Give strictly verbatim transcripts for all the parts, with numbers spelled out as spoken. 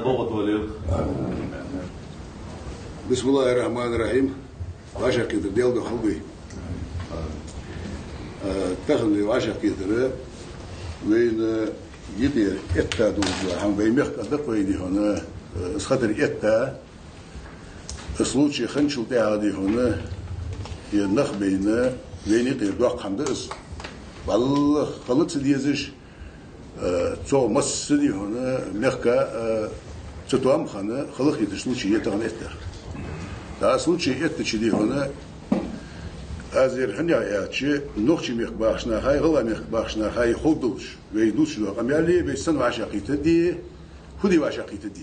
Богу толе. بسم الله الرحمن الرحيم. ВӀашагӀкхетар Даьла духьа хилда вай. Э, тахан вай вӀашагӀкхетар вайна юкъе этта долаш да хӀама, вай мехка дакъа вай дий хьона, э, из хатар этта, из случай хинначул тӀехьагӀа дий хьона, е нах байна, вайна юкъе доккха хӀама да из. Валлахь, хила ца дезаш, э, цо масса дий хьона мехка, э, цатоам хинна, хила хеташ случай я тахан эттар. ТӀаккха случай эттача дий хьона, аз ер хӀана аьлча, нохчий мехка бахача нахаи, гӀалгӀай мехка бахача нахаи ховргдолаш, вай дувцаш дола къамаьл, вай сенна вӀашагӀкхетаргда, фу де вӀашагӀкхетаргда.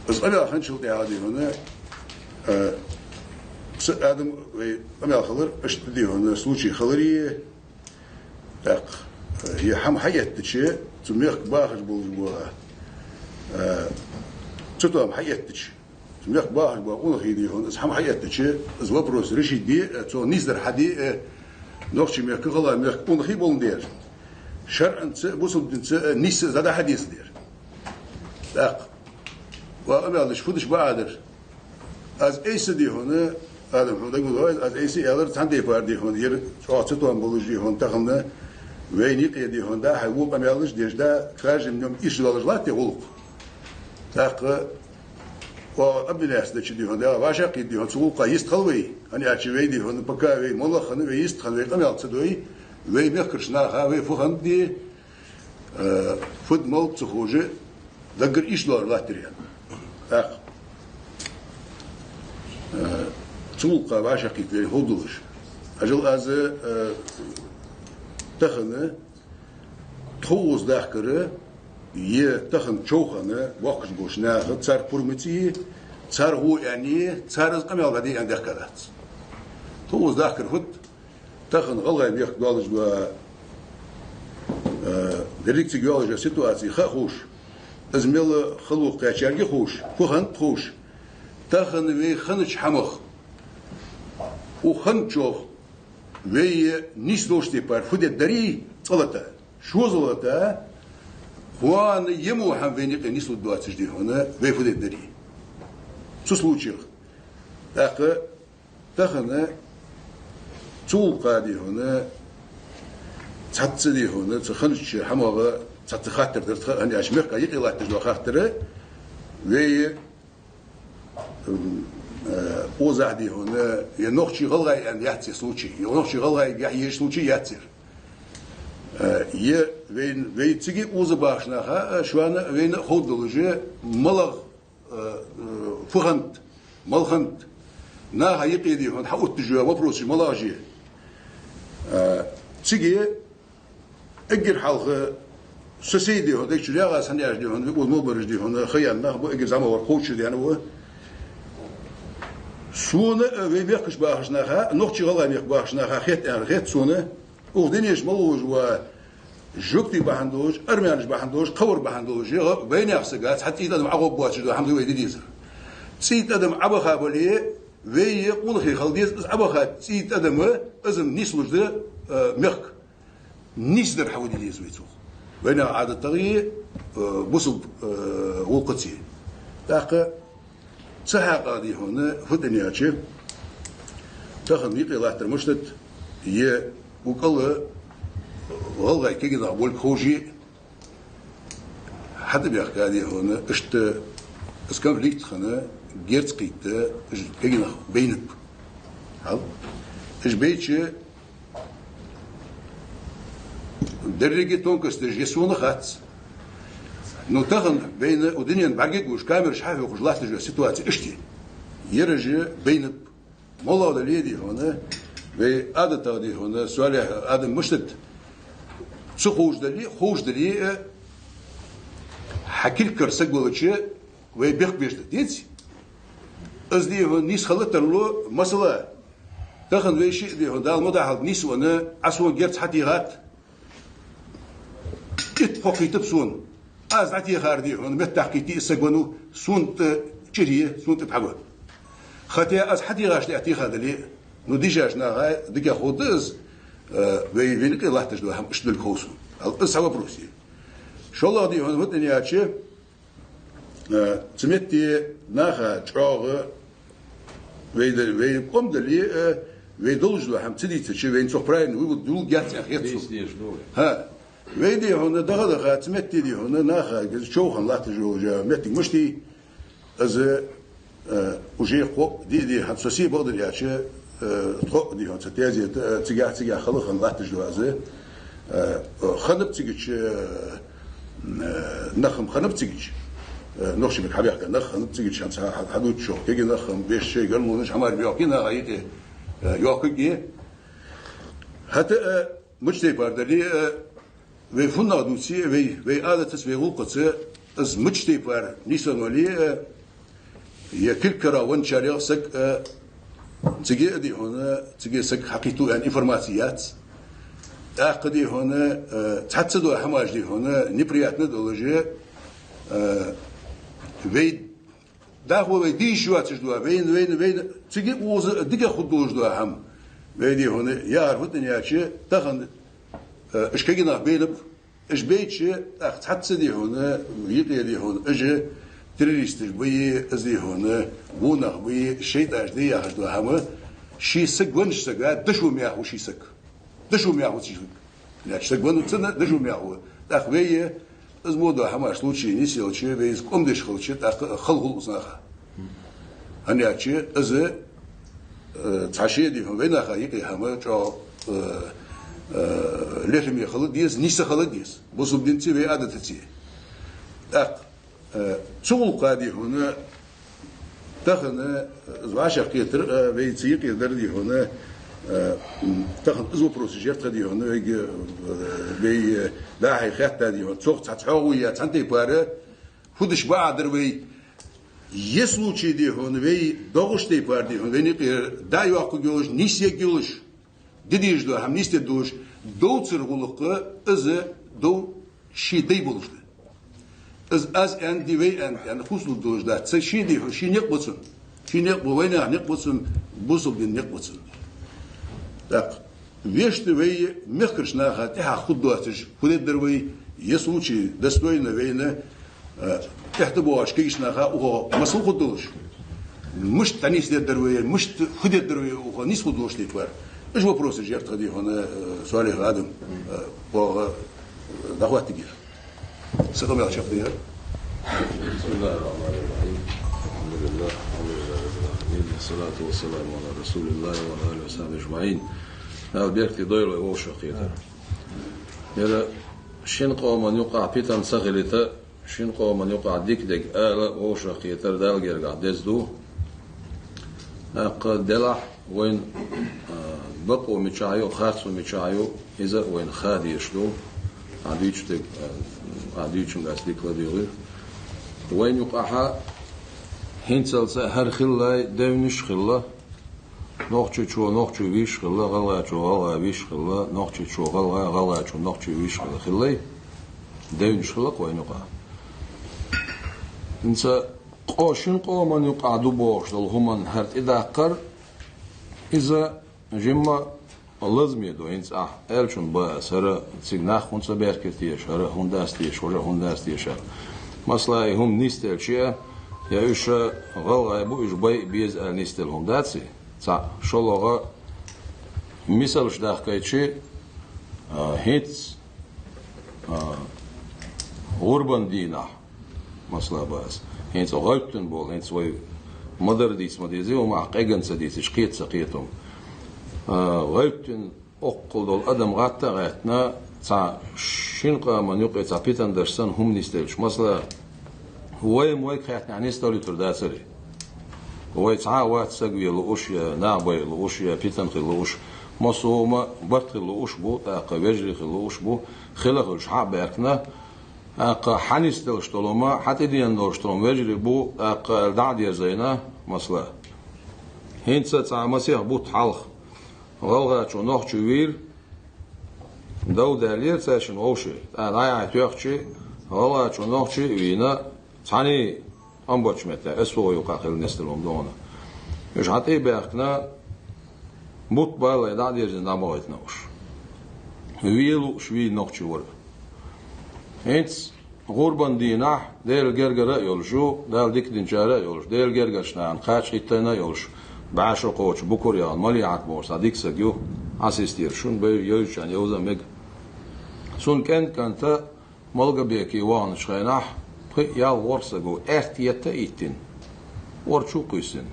Из къамаьл хинначул тӀехьагӀа дий хьона, э, цу Адам вай къамаьл хилар, иштта дий хьона случай хилар, тӀаккха, э, е хӀама хьаэттача, цу мехка бахаш болаш бола, э, цатоам хьаэттача, цу мехка бахаш бола къонахий дий хьона, из хӀама хьаэттача, из вопрос решить де, э, цо нийсдар хьаде, э, нохчий мехка, гӀалгӀай мехка къонахий боландаь. ШарӀаца, бусалба динца, э, нийсса из дӀадахьа дезадаь. ТӀаккха, ва къамаьл деш фу деш ба Ӏа дар? Аз айса дий хьона, Адам, хьона дагадоагӀа, аз айса аьлар цхьан тайпара дий хьона, ер чӀоагӀа цатоам болаш дий хьона, тахан вайна юкъе дий хьона, да, хьай ву къамаьлаш деш да, каждый днём ишта долаш латт гӀулакх. ТӀаккха, о, обвинять деча дий хьона, да, вӀашагӀкхийтта дий хьона, цу гӀулакха йистхила вай, хӀана аьлча вай дий хьона, пока вай моллагӀа хинна, вай йистхинна, вай къамаьл ца дой, вай мехкарча наха, вай фу хиннад, э, фуд-малад ца ховш, даггара ишта долаш латтар. ТӀаккха, э, цу гӀулакха вӀашагӀкхийтта вай ховргдолаш. Ажал аз, э, тахан тхо укхаза дахкар, е тахан човхана бохкаш болча наха, цар пурмацеи, цар гӀо аьннеи, цар из къамаьл дӀаде аьнна даьхкадац. Тхо укхаза дахкар фуд, тахан ГӀалгӀай мехка долаш дола, э, деррига цига йолаш йола ситуаци ха а ховш, из мел хало кхаьчарга а ховш, фу хиннад ховш, тахан вай хиннача хӀамах, укх хинначох вай нийсдолча тайпара фу дергдарий цкъа-лата, шозза-лата, кхоана е мо хӀама вайна юкъе нийслургдоацаш дий хьона, вай фу дергдарий цу случаях. ТӀаккха тахан цу гӀулакха дий хьона, цхьацца дий хьона, цу хиннача хӀамах цхьацца хаттар дар тха, хӀана аьлча мехка юкъе латташ дола хаттар, вай, м, э, укхаза дий хьона, е нохчий-гӀалгӀай аьнна яц ер случай, е нохчий-гӀалгӀайгахьа езаш случай яц ер. Э, е вай, вай цига укхаза бахача наха, э, шоана вайна ховргдолаш, малагӀа, э, э, фу хиннад, мала хиннад, наха юкъе дий хьона хьаотташ йола вопросаш малагӀаш я. Э, цига эггара хьалха со сай дий хьона, дег чу дегӀа санна яш дий хьона, вай укхаза мо бараш дий хьона, ха яьнна нах ба, эггара зӀамагӀвар кхоачашдаьнна ва. Сона, э, вай мехкаш бахача наха, нохчий-гӀалгӀай мехка бахача наха хет аьнна хет сона, укх дунен чу мел волаш вола жугтий бахьан долаш, армянаш бахьан долаш, кхывар бахьан долаш, е вайнаьха сага цхьа цӀий тӀадам ӀогӀоргбоацаш дола хӀама да вай де дезар. ЦӀий тӀадам Ӏобаха бале, вай е къонахий хила деза, из Ӏобаха цӀий тӀадам, из-м нийслуш да, э, мехка. Нийсдар хьавода деза вай цох. Вайнаьха Ӏадатагеи, э, бусалба, э, гӀулакхацеи. ТӀаккха цу хьакъехьа дий хьона, фу да аьлча, тахан юкъе латтар мишта да, е укх кӀала гӀалгӀай кагий нах болга ховш а, хьатӀабаьхка дий хьона, иштта из конфликт хинна, герз кхийтта, уж кагий нах байнаб. Хьал? Уж байча, деррига тонкосташ я сона хац. Ну, тахан вайна укх дунен бӀаргагуш, камераш хьахьокхаш латташ йола ситуаци иштта я. Ераш байнаб. МоллагӀа дале а дий хьона, вай Ӏадатагахьа дий хьона, Салихь, Адам мишта да, ца ховш дале а, ховш дале а, хьа кулгагара саг велча, вай бехк беш да, деций? Из дий хьона нийса хила тарлу, масала, тахан вай шиъ дий хьона, Дала ма дахьалга, нийсвенна, Ӏа сона герз хьатехад, итт-пхиъ кхийтаб сона. Аз дӀатехар дий хьона, меттахкхийтте из саг венна ва, сона тӀа чӀир е, сона тӀа тхьа ба. Хотя аз хьатехача тӀа теха дале а, ну, дийшача наха дикагӀа ховргда из, э, вай, вайна юкъе латташ дола хӀама иштта долга хов сона. Хьал, из цхьа вопрос я. ШоллагӀа дий хьона, фу да аьлча, Э, цу метте наха чӀоагӀа вай да-, вай къам дале, э, вай долаш дола хӀама ца дийцача, вайна цох правильный вывод дулга яц аьнна хет сона. Дийца дезаш да вай. ХӀа. Вай, дий хьона, даха-даха, цу метте, дий хьона, наха, из човхан латташ йолча моттиг мишта я, из, э, уже кхоъ ди-, дий хьона, со се бакъдар аьлча, э, тхо, дий хьона, цу тезета, э, цигахь-цигахь хала хинна латташ да из, э, хиннаб цигача, э, нах-м хиннаб цигача, э, нохчий меттала хьабаьхка нах хиннаб цигача, хӀанз хьа-, хьа-, хьадувцаш йола кегий нах-м, веший, гармунаш хьамара йоаккхий наха юкъе, э, йоаккхаргья. ХӀаьта, э, мича тайпара дале а, вай фуннагӀа дувце а, вай, вай Ӏадатаца, вай гӀулакхаца, из мича тайпара нийсвенна вале а, е кулг кара венначарех саг, э, цига а, дий хьона, цига саг хьакхийттав аьнна информаци яц. ТӀаккха, дий хьона, э, цхьацца дола хӀамаш, дий хьона, неприятно долаш, э, вай дӀахо вай дийша йоацаш дола, вайна, вайна, вайна, цига а укхаза дикагӀа хургдолаш дола хӀама. Вай, дий хьона, яхар фу да аьлча, тахан, э, уж кегий нах байнаб, уж байча, тӀаккха цхьацца, дий хьона, юкъе, дий хьона, уж террористаш ба, из, дий хьона, во нах ба, шайтӀаш да яхаш дола хӀама, ший саг веннача сага дошо мех ва ший саг. Дошо мех ва ший саг. Лаьтташ саг венна цунна дошо мех ва. ТӀаккха вай, из мо дола хӀама случай нийсъелча, вай из къоамдеш хилча, тӀаккха хала хул из наха. ХӀана аьлча из, э, цхьа ше, дий хьона, вай наха юкъе хӀама чӀоагӀа, э, э, лерхӀаме хила деза, нийса хила деза. Бусалба динца, вай Ӏадатаца. ТӀаккха, э, цу гӀулакха, дий хьона, тахан, э, из вӀашагӀкхетар, э, вай цу юкъе дар, дий хьона, э, м, тахан из вопросаш яр тха, дий хьона, вайга, э, вай, э, дӀа-хьа хаьтта, дий хьона, цох цхьацца хьоахаве а, цхьан тайпара фу деш бакъахьа дар вай, е случай, дий хьона, вай догӀаш тайпара, дий хьона, вайна юкъера дӀа а йоаккхаргйолаш, нийсъергйолаш, де дезаш дола хӀама нийсдергдолаш, довцара гӀулакх, из дов ший дай болаш да. Из аз аьннад, вай аьннад аьнна хувцалургдолаш дац. Цу ший, дий хьона, ший никъ ба цун. Ший никъ ба, вайнаьха никъ ба цун, бусалба дина никъ ба цун. ТӀаккха вешта вай мехкарча наха тӀехьа хургдоацаш, фу дергдар вай, е случай достойно вайна, э, тӀехьтӀабоагӀача кегийча наха укхо масал хургдолаш. Мишта дӀанийсдергдар вай, мишта фу дергдар вай укхо нийса хургдолаш тайпара. Уж вопросаш яр тха, дий хьона, э, Салих Адам, э, оаха, э, дӀахоттаргья. Са къамаьл чакхдаьр. بسم الله الرحمن الرحيم. الحمد لله. الحمد لله رب العالمين. والصلاة والسلام على رسول الله وعلى آله وصحبه أجمعين. Дала беркате дойла вай вӀашагӀкхетар. Ер шин къаман юкъахь питана ца хилийта, шин къаман юкъахь дика дерг ала вӀашагӀкхетар Дала гергахь деза да. ТӀаккха делахь вайна, а, бакъо мичахь я, харцо мичахь я, из а вайна ха дезаш да. Ӏа дийча дерг, а, Ӏа дийчунга аз дика ладийгӀа. Вайна юкъахь хӀинцалца хӀара хиллай девнаш хилла, нохчочо нохчо вийша хилла, гӀалгӀачо гӀалгӀа вийша хилла, нохчочо гӀалгӀа, гӀалгӀачо нохчо вийша хилла, хиллай девнаш хилла-кх вайна юкъахь. ХӀинца къо-, шин къаман юкъахь да бохуш дола хӀуманна хӀара тӀедаккхар, из жимма лазаме да, хӀинца ахь аьллачунна ба аз, хӀара цига нах хӀунда ца баьхкира теша, хӀара хӀунда дац теша, важа хӀунда дац теша. Масала, из хӀума нийсделча, е уж гӀалгӀай ба, уж бай а беза аьлла нийсделла хӀума дац из? ЦаӀ. ШоллагӀа, мисалаш дахкайча, а, хӀинца, а, гӀурбан дийнахь, масала ба аз, хӀинца гӀоьттина бола, хӀинца вай ма-дарра дийца ма дезий, хӀама къеган ца дийцача, кхета ца кхетам. А, гӀоьттина, оккхал дола адам гӀатта а гӀаьттина, цхьа шин къаман юкъе цхьа питана деш санна хӀума нийсделча, масала, вай-м вайга хаьттача нийсдалийтар дацарий? Вай цхьа а вац саг ве лууш, е нах бай лууш, е питана хила лууш. Массо а хӀума барт хила лууш ба, тӀаккха вежарий хила лууш ба, хила а хилча хьа а баьхкина, тӀаккха хьанийсделаш долу хӀума, хьатӀедена долаш долу хӀума вежарий бу, тӀаккха аьлла дӀа а дерзийна, масала. ХӀинца цхьа масех бутт хьалха гӀалгӀачо нохчо вийра, дов даьллера цаьршинна вовшийн. ТӀаккха дӀа-хьа тоьхча, гӀалгӀачо нохчо а вийна, цхьаьний амбарчу метте, СВО юкъахь хилла нисделла хӀума догӀана. Уьш хьа тӀе а баьхкина, бутт баллай дӀа а дерзийна дӀабахийтина уьш. Ве лууш вийна нохчо вара. ХӀинца гӀурбан дийнахьа Даьла гергара а йолаш, Дала дика динчара а йолаш, Даьла гергарча наха кхача хӀиттайна а йолаш, бӀаь шу кхочу Букур яхаш Малихьат бохаш цхьа дика саг ю, Ӏасистера шун бай йойчан йовза мег. Цун кӀен-кӀанта Малгобеке вахнача хенахь, пхи-ялх ворхӀ саго аьрта етта а йиттина, орчу а кхуьссина,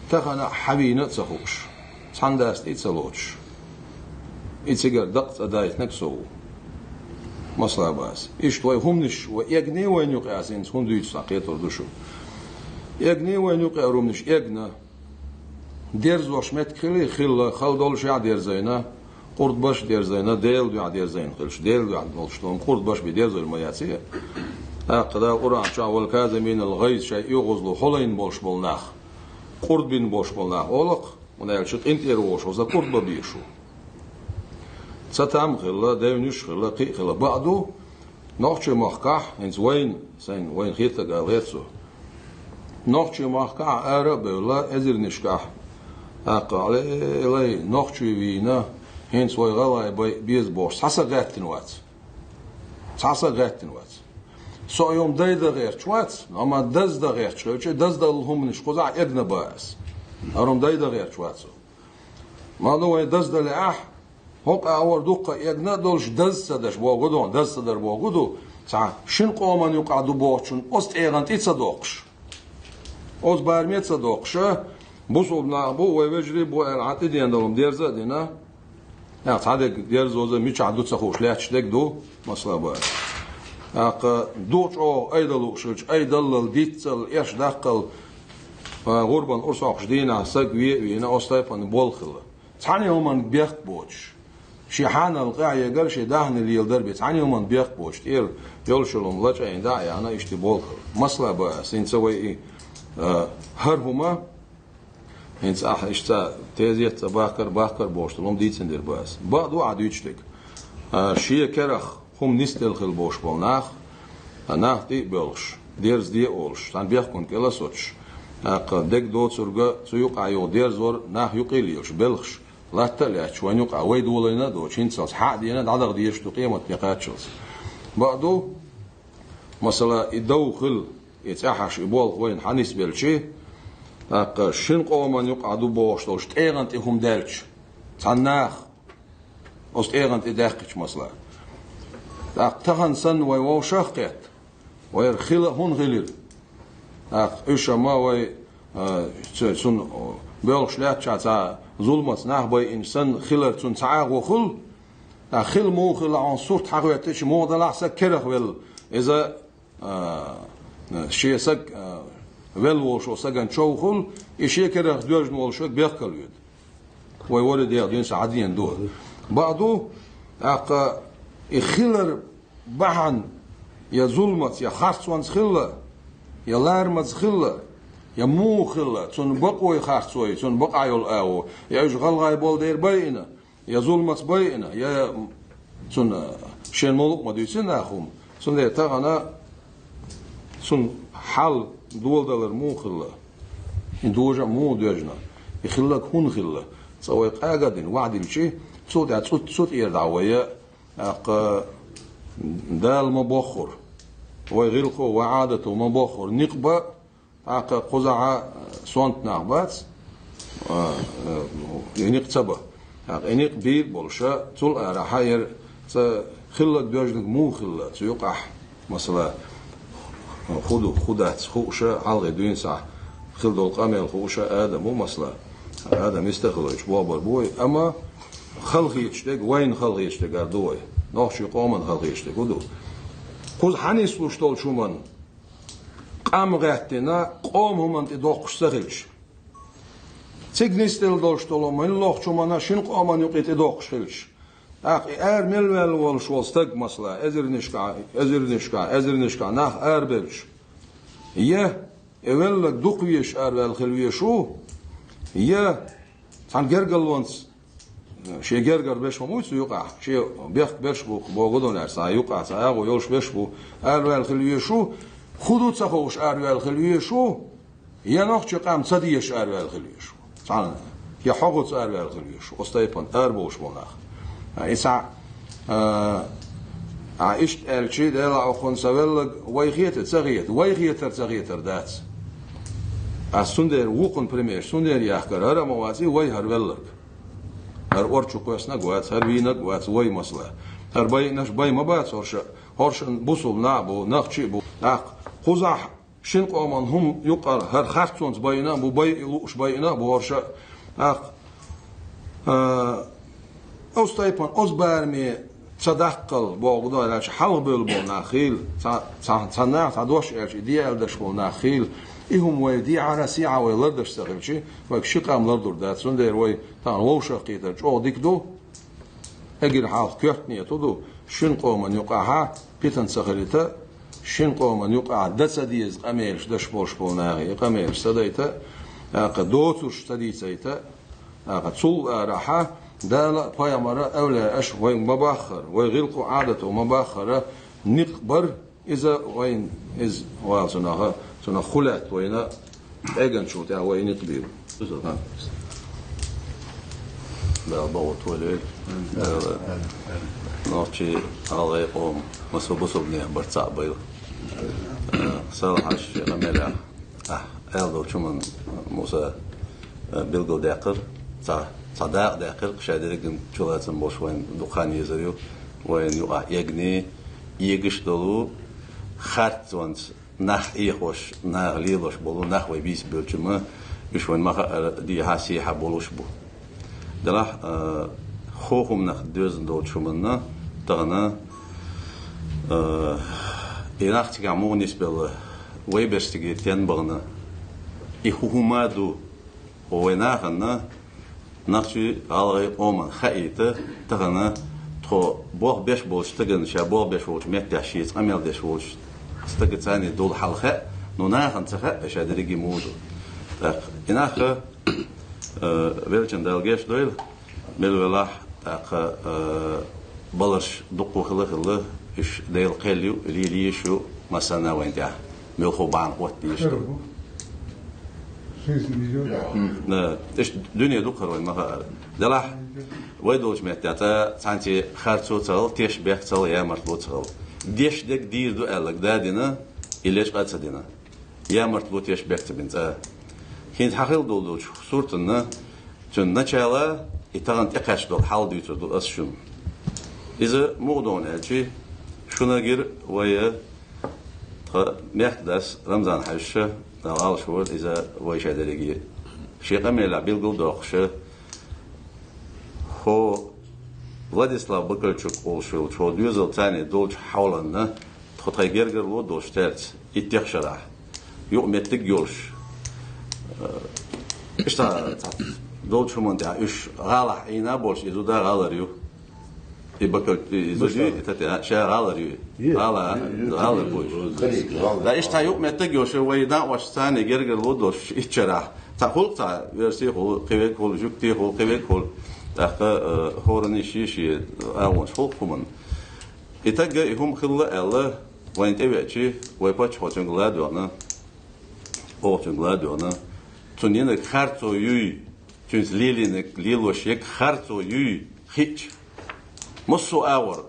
тахан а хьавийна а ца хууш, цхьан дас тӀа а ца лоцуш, и цигара дакъа цӀа дайтинарг со ву. Масала бац. Иштта вай хӀуманаш, вай эгний вайна юкъе аз хӀинца хӀунда дуьйцу цхьа кхетар ду шуна. Эгний вайна юкъе румнаш эгна. Дерзош меттиг хилий, хилла, хала доллашехь дерзайна, къурд беш дерзайна, Даьла дуьхьа дерзайна хилча, Даьла дуьхьа долчу тома къурд беш бен дерзойла ма яций. ТӀаккха Дала Къуръан чохь: «والكاظمين الغيظ», шайн оьгӀазло хьулайна болуш болу нах, къурд бина болуш болу нах олу-кх, хӀунда аьлча къинтӀера волуш хӀокхуза къурд бан безаш ву. Цатам а хилла, девнаш а хилла, кхин а хилла. Бакъду, Нохчийн махкахь, хӀинца вайна, сайна вайна хетарг ала гӀерта со. Нохчийн махкахь ара а бевлла, эзарнашкахь, тӀаккха, ле-, лай, нохчий вийна, хӀинца вай гӀалгӀай бай беза бохуш, цхьа саг гӀаьттина вац. Цхьа саг гӀаьттина вац. Со а йома дайдан гӀерташ вац, амма даздан гӀерташ хилча, даздалла хӀуманаш кхузахь эгна бан ас. ХӀара хӀума дайдан гӀерташ вац со. Ма ду вай даздалехь, хӀокху агӀор дуккха эгна а долуш, даз ца даш бохург ду, даз ца дар бохург ду, цхьа шина къоман юкъахь ду бохучун оцу тӀегӀан тӀе ца доккхуш. Оцу бараме ца доккхуш, бусулба нах бу, вай вежарий бу аьлла, хьан тӀедена долу дерза а дина. ТӀаккха цхьа дерг дерзоза мичахь ду ца хууш лаьтташ дерг ду, масала бан. ТӀаккха ду чӀогӀа айдала лууш хилча, айдаллал, диццал, эш даккхал, а, гӀурбан урсокхуш дийнахь саг ве а вийна, оцу тайпана болх хилла. Цхьана хӀуманна бехк боцуш, шен хьанал къахьегар, шен даьхни леладар бен, цхьана хӀуманна бехк боцуш, тӀера йолуш йолу хӀума лачкъийна дӀа а яхна, иштта болх хилла. Масала бан ас, хӀинца вай и, а, хӀара хӀума, хӀинца ахь иштта тезет ца бахкар, бахкар бохуш долу хӀума дийцина дер бан ас. Бакъ ду ахь дуьйцуш дерг. А, шен керах хӀума нисделла хила бохуш болу нах, а, нах тӀе а боьлхуш, дерзаде а олуш, цхьана бехкана кӀел а соцуш, тӀаккха дерг доцург а, цу юкъахь йолу дерзор нах юкъе лелаш, белхаш, латта а лаьтташ, вайна юкъахь вай долийна а доцуш, хӀинцалц хьа а дена, дӀадаха дезаш ду къематде кхаччалц. Бакъ ду, масала, и дов хила, и цӀахьаш, и болх вайна хьанисбелчи, тӀаккха шина къоман юкъахь ду бохуш долуш тӀегӀан тӀе хӀума даьлча, цхьана наха, оцу тӀегӀан тӀе даьккхича, масала. ТӀаккха тахана санна вай вовшах а кхетта, вайра хила а хӀунда хилира? ТӀаккха уьш а ма вай, а, цу-, цунна боьлхуш лаьттача цхьа зуламаца нах байина санна хилар цунна цхьа агӀо хуьлу. ТӀаккха хила муха хилла хьуна сурт хьахӀоьттича, муха далахь саг керах велла. Иза а, шен саг, а, велла волуш волу сагана чов хуьлу, и шен керах доьжна волуш верг бехкалвоьду. Вай вара дегӀ дуьйна сан хьадеана ду. Бакъ ду, тӀаккха и хилар бахьана я зуламаца, я харцонца хилла, я ларамаца хилла, я муха хилла, цунна бакъой харцой, цунна бакъахьа йолу агӀо, я уьш гӀалгӀай болу дера байина, я зуламаца байина, я цунна шен мовлукъ ма дуьйцина нахума. Цундела тахана цунна хьал доладалар муха хилла, и дожа а муха доьжна, и хилларг хӀунда хилла, цкъа вай къага а дина, ваӀда дилчи, цул тӀаьхьа цу, цу тӀера дӀа вай, тӀаккха Дала ма боххура, вай гӀиллакхо, вай Ӏадато ма боххура, никъ бан, тӀаккха кхузахьа сонта нах бац, а, а, и никъ ца бан. ТӀаккха и никъ бийр болуша, цул арахьа яра цкъа хилларг доьжнарг муха хилла, цу юкъахь, масала, хӀун ду, хӀун дац хууша, хьалхе дуьйна схьа хила долу къамел хууша Адам ву, масала. Адам йист а хилийтуш бохур бу вай, амма халахеташ дерг, вайна халахеташ дерг ара ду вай. Нохчийн къоман халахеташ дерг хӀун ду? Кхуза хьанислуш долчу хӀуманна къам гӀаьттина, къоман хӀуманна тӀе доккхуш ца хилча. Цига нисделла долуш долу мел лохучу хӀуманна шина къоман юкъе тӀедоккхуш хилча. ТӀаккха и ара мел ваьлла волуш волу стаг, масала, эзарнашкахь, эзарнашкахь, эзарнашкахь нах арабевлча. Я и велларг дукха везаш араваьлла хила везаш ву, я цхьана гергарлонца шен гергара берш ма бу цу юкъахь, шен бехк берш бу, боху гуш ду-кх, цхьа юкъахь цхьа агӀо йолуш берш бу, араваьлла хила везаш ву, хӀун ду ца хууш араваьлла хила везаш ву, я нохчийн къам ца дезаш араваьлла хила везаш ву, цхьана, я хьогӀаца араваьлла хила везаш ву, оцу тайпана арабовлуш болу нах. А, и цхьа, а, А иштта аьлча, Даьла Ӏоххан са веллаг вай хетар ца хетар, вай хетар ца хетар дац. Аз цундера вукхун примераш, цундера яхкар, хӀара ма ваций вай хӀара велларг. ХӀара орчу кхоьснаг вац, хӀара вийнаг вац, вай масала. ХӀара байинаш бай ма бац хӀорша, хӀоршан бусул нах бу, нахчи бу. ТӀаккха кхузахь шин къоман хӀума юкъара хӀара харцонца байина а бу, бай лууш байина а бу хӀорша. ТӀаккха, а, оцу тайпан оцу бараме ца даккхал боху дуьйна аьлча, хьалха бевлла болу нах хийла, цхьа, цхьа, цхьа нах, цхьа дош аьлча, и де аьлла деш болу нах хийла. И хӀума вай дехьара, сехьа вай лардеш ца хилча, вайга ши къам лардур дац. Цундела вай тахана вовшах кхетар чӀогӀа дика ду. Эггара хьалха коьртаниг ду, шин къоман юкъахьа питана ца хилийта, шин къоман юкъахьа дан ца деза къамелаш деш болуш болу нахе и къамелаш ца дайта, тӀаккха доцурш ца дийцайта, тӀаккха цул арахьа Дала а, пайхамара а, эвлаяаша вайна ма баххара, вай гӀиллакхо, Ӏадато ма баххара никъ бар, иза вайна, иза вала цунах, цунах хулаьтта вайна, эган чул тӀехь вай никъ бийр. Дала бахӀуттавойла вай. Дала нохчий, гӀалгӀай къоман, массо а бусалба нехан барт цхьаъ бойла. Э, Салахьаш шен къамелехь, ахь аьлла долчу хӀуманна, Муса, э, билгалдаьккхира, цхьа, цхьа дакъа даьккхира, ша дерриган чулацам болуш вайна дукха хан езар ю, вайна юкъахь эгна, эгаш долу, харцонца нах Ӏехош, наха лелош болу нах вай бийца бевлча ма, уьш вайна ма хаъара дехьа-сехьа болуш бу. Делахь, а, хӀокху хӀуманах доьзна долчу хӀуманна тахана, а, и нах цигахь муха нисбелла, вай берш цига стенна бахана, и хӀу-, хӀума ду, хӀо вай нахана, нохчий, гӀалгӀай къоманна хаийта, тахана тхо болх беш болчу стагана, ша болх беш волчу меттехь шеца къамел деш волчу стага царний долу хьал хаьа, но нахана ца хаьа, ша дерриге муха ду. ТӀаккха и нах, э, веллачун Дала гечдойла, мел велахь, тӀаккха, э, баларш дуккха хила а хилла, уьш Делан кхел ю, лелийш ю массарна вайна тӀехь, муьлхха бахьана хӀотта дезаш ду. Хм, да, иштта дуьне ду-кх хӀара вайна ма хаъара. Делахь, вай долчу меттехь цкъа цхьаьнца харцо ца хилла, тешнабехк ца хилла, ямартло ца хилла. Деш дерг дийр ду аьлларг да дина, и лечкъа а ца дина. Ямартло, тешнабехк ца бина цкъа. ХӀинца хьан хила долу долчу суртанна, цуьнан начала, и тахана тӀекхаьчна долу хьал дуьйцур ду ас шуна. Иза муха ду аьлча, шуна гира вай, тхан мехкдас Рамзан Хьаьжас, Дала гӀалаш войла, иза вай ша дерриге шен къамелехь билгалдоккхуш, хӀо Владислав Бакальчук олуш йолчу хӀо доьзал царний долчу хьоланна, тхо тхайн гергарло долуш цаьрца иттех шарахь, юкъаметтиг йолуш, э, иштта цхьа долчу хӀуманна тӀехь уьш гӀалахь Ӏийна а болуш, и зуда гӀалара ю. И Бакал-, и зуда ю, и тата, ша гӀалара ю. ГӀала, гӀалара бу уьш. Да, иштта юкъаметтиг йолуш, вай накъосташца царний гергарло долуш итт шарахь. Цхьа хуьлу-кх цхьа верси хуьлу, кхин верг хуьлу, жуьгти хуьлу, кхин верг хуьлу. ТӀаккха, э, хӀоранна шен-шен агӀонаш хуьлу-кх хӀуманна. И таг и хӀума хилла аьлла, вайна тӀевеача, вай паччахьо цуьнга ладоьгӀна, оха цуьнга ладоьгӀна, цунна йинарг харцо юй, цуьнца лелийнарг, лелош ерг харцо юй хиъча, массо а агӀор,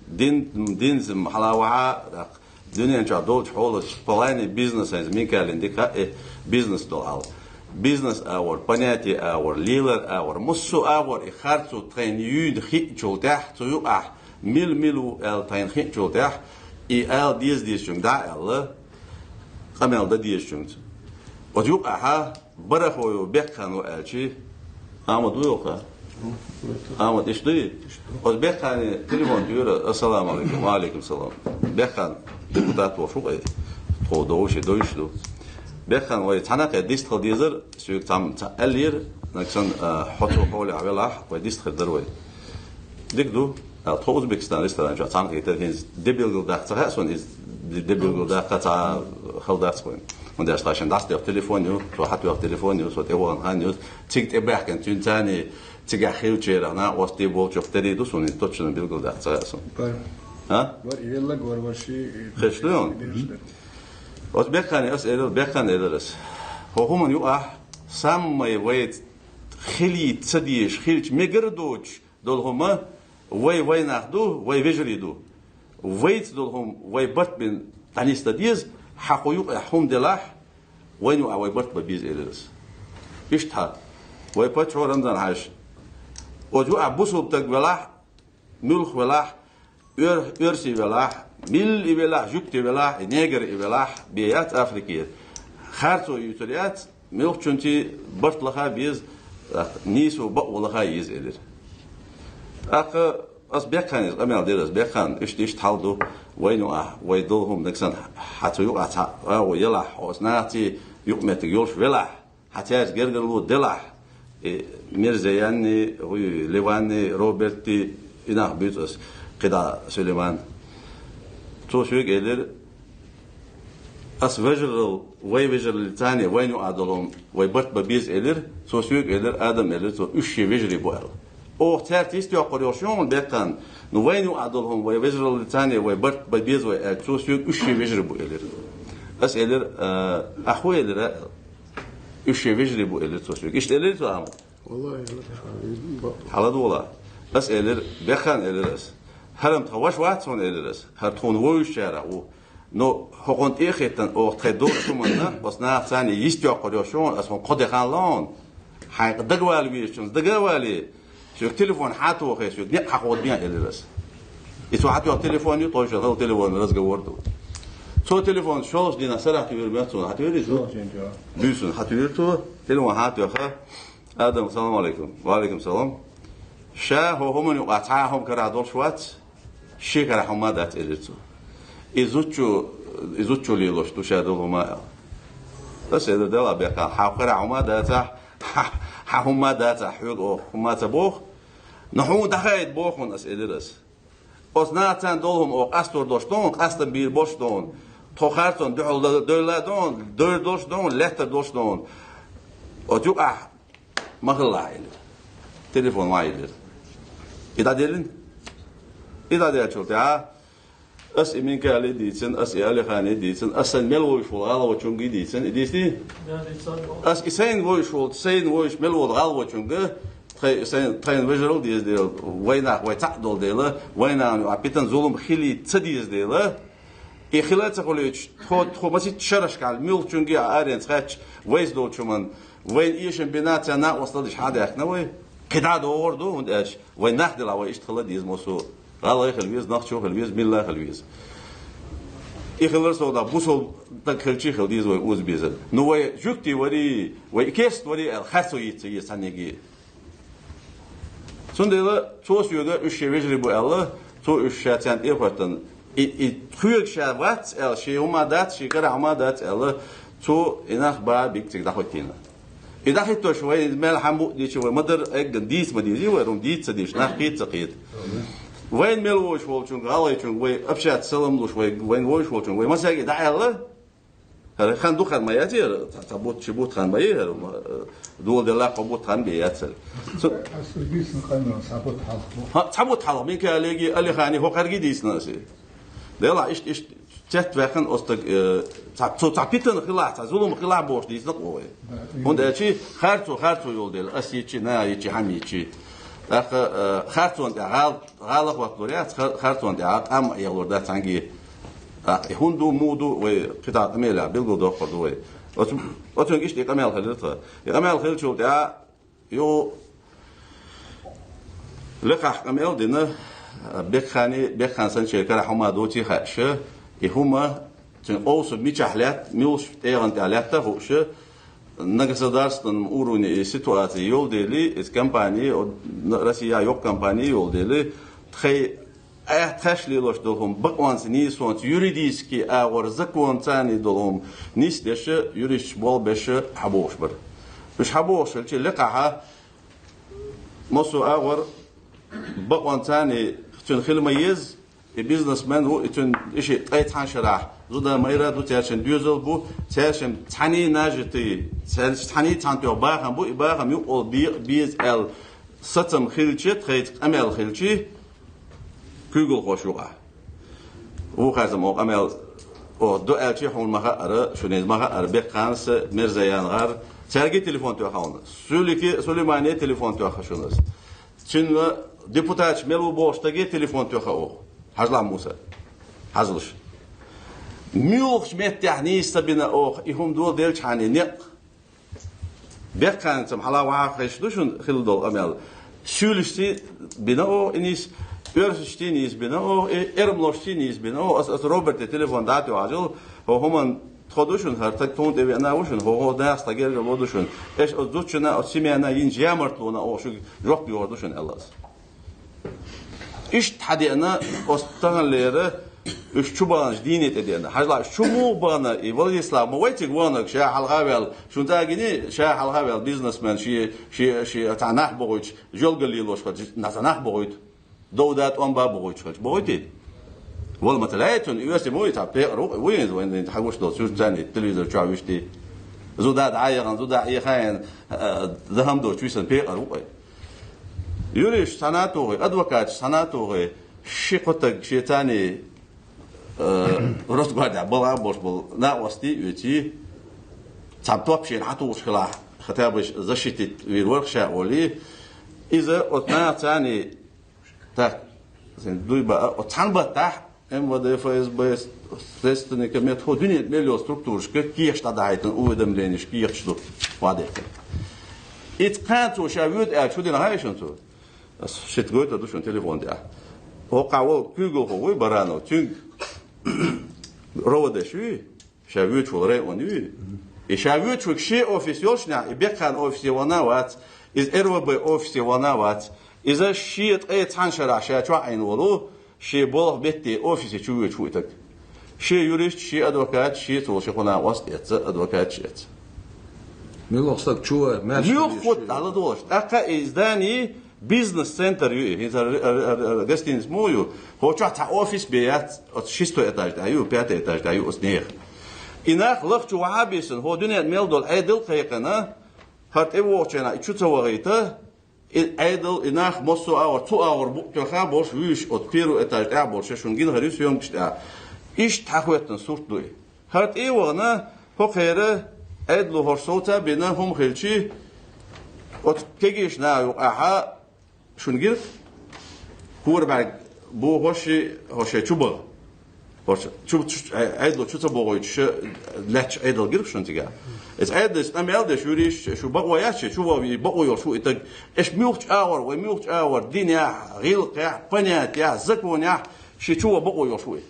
дин, динца хьалавахьа, тӀаккха дуьнен чохь долчу хьолаца, плане бизнес, хӀинца Микаилан дика хаьа, э, бизнес долу хьал. Бизнес агӀор, понятие агӀор, лелар агӀор, массо а агӀор и харцо тхайна юйна хиъначул тӀехь, цу юкъахь мила-мила ву аьлла тхайна хиъначул тӀехь, и ала деза дезачуьнга дӀа а аьлла, къамел дан дезачуьнга. Оцу юкъахьа барахо ю, Бекхан ву аьлча, Ахьмад ву йоха? Ахьмад, иштта дуй? Оцу Бекхане телефон туьйхира, ассаламу Ӏалайкум, ва Ӏалайкум салам. Бекхан депутат волуш ву-кх, тхо довуш и довуш ду. Бекхан, вай цхьаьна кхе дистхила дезара, соьга цхьамма цхьаъ аьллера, нагахь санна, а, хьо цу хьолехь велахь, вай дистхир дара вай. Дика ду. А, тхо Узбекистан ресторан чохь цхьаьна хетара, хӀинца де билгалдаккха ца хаьа суна, иза де-, де билгалдаккха цхьа хала дац вайн. ХӀунда аьлча тхаьшна дӀасадоьху телефон ю, цо хьатоьху телефон ю, со тӀевахана хан ю, цига тӀебаьхкина цуьнан царний цигахь хиллачарах накъостий болчух терий ду суна, иза точно билгалдаккха ца хаьа суна. Бар. А? Бар, и веллаг вар, вар ши, хезаш ду хьуна? Оцу Бекхане ас элира, Бекхан элира ас. ХӀо хӀуманна юкъахь саммай вай хилийта ца дезаш, хилча мегар а доцуш долу хӀума, вай, вай нах ду, вай вежарий ду. Вайца дола хӀума вай барт бина дӀанийсда деза, хьа кхо юкъе хӀума делахь, вайна юкъахь вай барт бе беза, элира аз. Иштта хьа, вай паччахьо Рамзан-Хьаьжа, оцу юкъахь бусалба стаг велахь, муьлхха велахь, оьр-, оьрси велахь, милли велахь, жугти велахь, негр велахь, бе яц Африке. Харцо юьйцур яц, муьлххачунца барт лаха беза, нийсо, бакъо лаха еза, элира. ТӀаккха аз Бекхане къамаьл дир, аз Бекхан, иштта, иштта хьал да, вайна юкъахь вай дола хӀума нагахь санна хьа цу юкъахь цхьа агӀо елахь, хьо оцу нахаца юкъ-моттиг йолаш велахь, хьа цаьрца гергарло делахь, и Мирзаянни, хӀуи, Леванни, Роберти, и нах буьйцу аз, кхидӀа Сулейман. Цо соьга элира: «Аз вежарал, вай вежараллица цхьана вайна юкъахь дола хӀума вай барт бе беза», — элира. Цо соьга элира: «Адам, — элира цо, — уж шоай вежарий бу», — аьлла. Оха цаьрца йистйоаккхар йолаш я хьона, Бекхан, ну, вайна юкъахь дола хӀума вай вежараллица цхьана вай барт бе беза вай аьлча, цо соьга: «Уж шоай вежарий бу», — элира. Аз элира: «Э, ахьа хӀун элира?» — аьлла. «Уж шоай вежарий бу», — элира цо соьга. Иштта элира цо, Ахьмад? Валлахьи, хьаладувгӀалахь. Аз элира: «Бекхан, — элира аз, — хӀара-м тха воша вац хьона, — элира аз, — хӀара тхона вевзачарех ва. Но хӀокхунна тӀехӀиттина оха тхоай долча хӀуманна, оцу нахаца цхьана йистйоаккхар йолаш я хьона, аз хьона кхо ди ханна лу хьона. Хьайна дагавала везачунца дагавале, соьга телефон хьатохе, соьга никъ хьакховдабе», — элира аз. И цо хьатоха телефон ю, тхоашта хала телефон разговор ду. Цо телефон шоллагӀча дийнахьа сарахьа туьйхира моьтту сона, хьатуьйхира иза? ШоллагӀча дийнахьа. Буьйсанна хьатуьйхира цо, телефон хьатоьхна. «Адам, салам Ӏалайкум». «Ва Ӏалайкум салам». «Ша хьо хӀуманна юкъахь цхьа хӀума карахь долаш вац, шен карахь хӀума дац», — элира цо. «И зудчо, и зудчо лелош да ша дола хӀума», — аьлла. Аз элира: «Делахь, Бекхан, хьа карахь хӀума дацахь, хьа, хьа хӀума дацахь, хьога оха хӀума ца боху. Но хьона дӀахаийта боху хьона», — аз элира аз. «Оцу нахаца цхьана дола хӀума оха къастор долаш да хьона, къастам бийр болаш да хьона, тхо харцонна дуьхьал довла да хьона, довр долаш да хьона, лаьттар долаш да хьона. Оцу юкъахь ма хилалахь», — элира. Телефон ма елира. И дӀаделлина. И дӀаделлачул тӀехьагӀа аз и Минкале дийцина, аз и Алихане дийцина, аз сайна мел вевзаш волча гӀалгӀачунга дийцина, и дийцадий? Да, дийцад. Аз и сайна вевзаш волча, сайна вевзаш мел волча гӀалгӀачунга, тхай-, сайна, тхайна вежарал деза дела, вай нах вай цхьаъ дола дела, вай нахана юкъахь питана, зулам хила ца деза дела, и хила а ца хилийташ, тхо, тхо масийтта шерашка, муьлххачунга а аренца хаьттача, вайца долча хӀуманна вайна эшам бина, царна накъост лелаш хьадаьккхина вай. КхидӀа а догӀур ду, хӀунда аьлча вай нах делахь, вай иштта хила деза массо а. ГӀалгӀай хила веза, нохчо хила веза, милла хила веза. И хилар совнагӀа, бусалба стаг хилча хила деза вай оза безар. Ну, вай жугтий варий, вай керста варий аьлла, харцо йийца еза цхьаннега. Цундела цо соьга уж шоай вежарий бу аьлла, цо уж ша царна тӀехӀоттана, и, и тхоьга ша вац аьлла, шен хӀума дац, шен карахь хӀума дац аьлла, цо и нах бӀаь бӀаьнга цига дӀахӀоттийна. И дӀахӀиттош вай мел хӀама бу а дийцача, вай ма-дарра эггара дийца ма дезий вай, хӀума дийца ца дезаш, нах кхета ца кхета. Вайна мел вевзаш волчунга, гӀалгӀайчунга вай общаться, салам луш, вай, вайна вевзаш волчунга вай массаьрга а дӀааьлла, хӀара хан ду, хан ма яций хӀара, цхьа, цхьа бутт, ши бутт хан ма йий хӀара, ма, э, доладелла кхо бутт хан бе яц хӀара. Цу- Аз дийцина къамаьл цхьа бутт хьалха ду. ХӀа, цхьа бутт хьалха, Минкалеги, Алихани, хӀокхаьргеи дийцина аз. Делахь, иштта, иштта цецваьккхина оцу стага, э, цхьа, цо цхьа питана хилахь, цхьа зулам хилахь бохуш дийцина-кх вай. Да, хӀунда аьлча харцо, харцо йолу дела, ас йичи, наха йичи, хӀама йичи. ТӀаккха, э, харцонна тӀехь гӀал-, гӀала хӀотталур яц, хар-, харцонна тӀехь къам а эгӀалур дац цхьаьнгге. ТӀаккха и хӀунда ду, муха ду, вай кхидӀа къамелехь билгалдоккхур ду вай. Оцу-, оцуьнга иштта и къамел хилира тхан. И къамел хилчул тӀехьа юха лекхахь къамел дина, Бекхани, Бекхан санна шен карахь хӀума доций хаьаш, и хӀума цуьнан къовсам мичахь лаьтта, муьлхачу тӀегӀан тӀехь лаьтта а хууш, на государственном уровне и ситуаци йолу дела, иза компани, о, на-, Россехь йоккха компани йолу дела, тхайн аьттехьа лелош долу хӀума бакъонца, нийсонца, юридически агӀор, законца царна долу хӀума нисдеш, юристаш болх беш хьабогӀуш бара. Уьш хьабогӀуш хилча, лекхахь массо а агӀор бакъонца царна цуьнан хила ма еза, и бизнесмен ву, и цуьнан и шиъ ткъе цхьана шарахь зуда-майра ду, цаьршиннан доьзал бу, цаьршиннан цхьаьний нажитий, цаьршиннан цхьаьний цхьана тоьхна бахам бу, и бахам юкъа бе-, беза аьлла, сацам хилча, тхайца къамел хилча, куьйгалхоша юкъахь. Вукхарзам оха къамел, оха ду аьлча, хьуна ма хаьара, шуна иза ма хаьара, Бекханас а, Мирзаяна гӀар, цаьрга телефон тоьхна хьуна. Сулики-, Сулеймане телефон тоьхна шуна. Цуьнан депутаташ мел ву бохучу стаге телефон тоьхна оха. Хьажал, Муса. Хьажалаш. Муьлхача меттехь нийса ца бина оха, и хӀума дола делча хьанна некъ. Бехкханца хьалха ваха хезаш ду шуна хилла дола къамаьл. Суьйлашца бина оха и нийса, оьрсашца нийса бина оха, и эрмалошца нийса бина оха. Ас, ас Роберта телефон дӀатоьхьаш, хӀо хӀуманна тхо ду шуна, хӀара таг тхона тӀе веана ва шуна, хӀо, хӀо нахаца гергарло ду шуна. Эш оцу зудчунна, оцу семьяна йинча ямартлонна оха шуьга жоп йохур ду шуна, аьлла ас. Иштта хьадеана, оцу таханлера, уьш чу баханча дийне тӀе деана. Хьажал, уьш чу муха бахана, и Владислав ма вай цига ваханарг, ша хьалха а ваьлла, шуна цӀа гиний, ша хьалха а ваьлла бизнесмен, ший, ший, ший цхьа нах бохуьйтуш, жоьлгал лелош хилча, цхьа нах бохуьйту. Дов да, тӀом ба бохуьйтуш хилча, бохуьйтий? Вала ма ца лаьий цунна, и оьрси ма вий, цхьа пекъар ву-кх, ву из вайна хьагуш долу, цуьнца царна телевизор чохь вуьшта. Зуда дӀа а яхана, зуда Ӏехаийна, а, дахам доцуш висина пекъар ву-кх. Юристаш цхьана а тухий, адвокаташ цхьана а тухий, ши-кхо таг шен царний, э, Росгвардехь балха а болуш болу накъостий а оьций, цхьа топ шена хьатухуш хилахь, хотя бы защитить вийр вара ша олий, иза оцу наха царний, так, зен дуй баа, оцу цхьана баттахь М В Д, Ф С Б, Следственный комитет, хӀо дуьнен мел йолу структурашка кехаш дӀадахьийтина, уведомленеш кехаш ду, вадехкина. Иза кхана цо ша воьду аьлча, хӀун дина хаьий шуна цо? Ас шийтта гойтур ду шуна телефон тӀехь. ХӀокхахь волу куьйгалхо вуй Баранов, цуьнга РОВД-ш юй, ша воьдуш волу район юй. И ша воьдуш верг шен офис йолчунехь, и Бекхана офисе вахана а вац, иза Р В Б офисе вахана а вац. Иза шен ткъе цхьана шарахь ша чохь Ӏийна волу, шен болх бетте офисе чу воьдуш ву и таг. Шен юрист, шен адвокат, шен цо ши-кхо накъост эцца, адвокаташ эцца. Муьлха стаг чу вара, маьрша Муьлха хӀутту, дӀаладогӀуш. ТӀаккха и здани бизнес-центр ю и. ХӀинца р-, р-, р-, р-, гостиница муха ю? ХӀокху чохь цхьа офис бен яц, оцу шестой этаж тӀехь ю, пятый этаж тӀехь ю оцу нехан. И нах лахчу вахьа а бисина, хӀо дуьнен мел долу Ӏедал а кхайкхина, хӀара тӀе вогӀучу хенахь и чу ца вахийта, и Ӏедал, и нах массо а агӀор, цу агӀор букъ тоьхна болуш вуьйш, оцу первый этаж тӀехь болуш, шуна гина хир ю съёмкаш тӀехь. Иштта хьахӀоьттина сурт ду и. ХӀара тӀе а вахана, хӀокхеран Ӏедало хӀорш совца а бина, хӀума хилчий, оцу кегийчу наха юкъахьа шуна гира, хӀора бӀаьрг бохош, хӀо шайн чу баха. ХӀорш чу, чу, Ӏедало чу ца бохуьйтуш, лаьтташ Ӏедал гира шуна цигахь. Иза Ӏедалца къамел деш, юристаш, шу бакъо яц, шу чу ваха вий, бакъо йолуш ву и таг. Эш муьлхачу агӀор, вай муьлхачу агӀор, динехь, гӀиллакхехь, понятиехь, законехь, шен чу ваха бакъо йолуш ву и.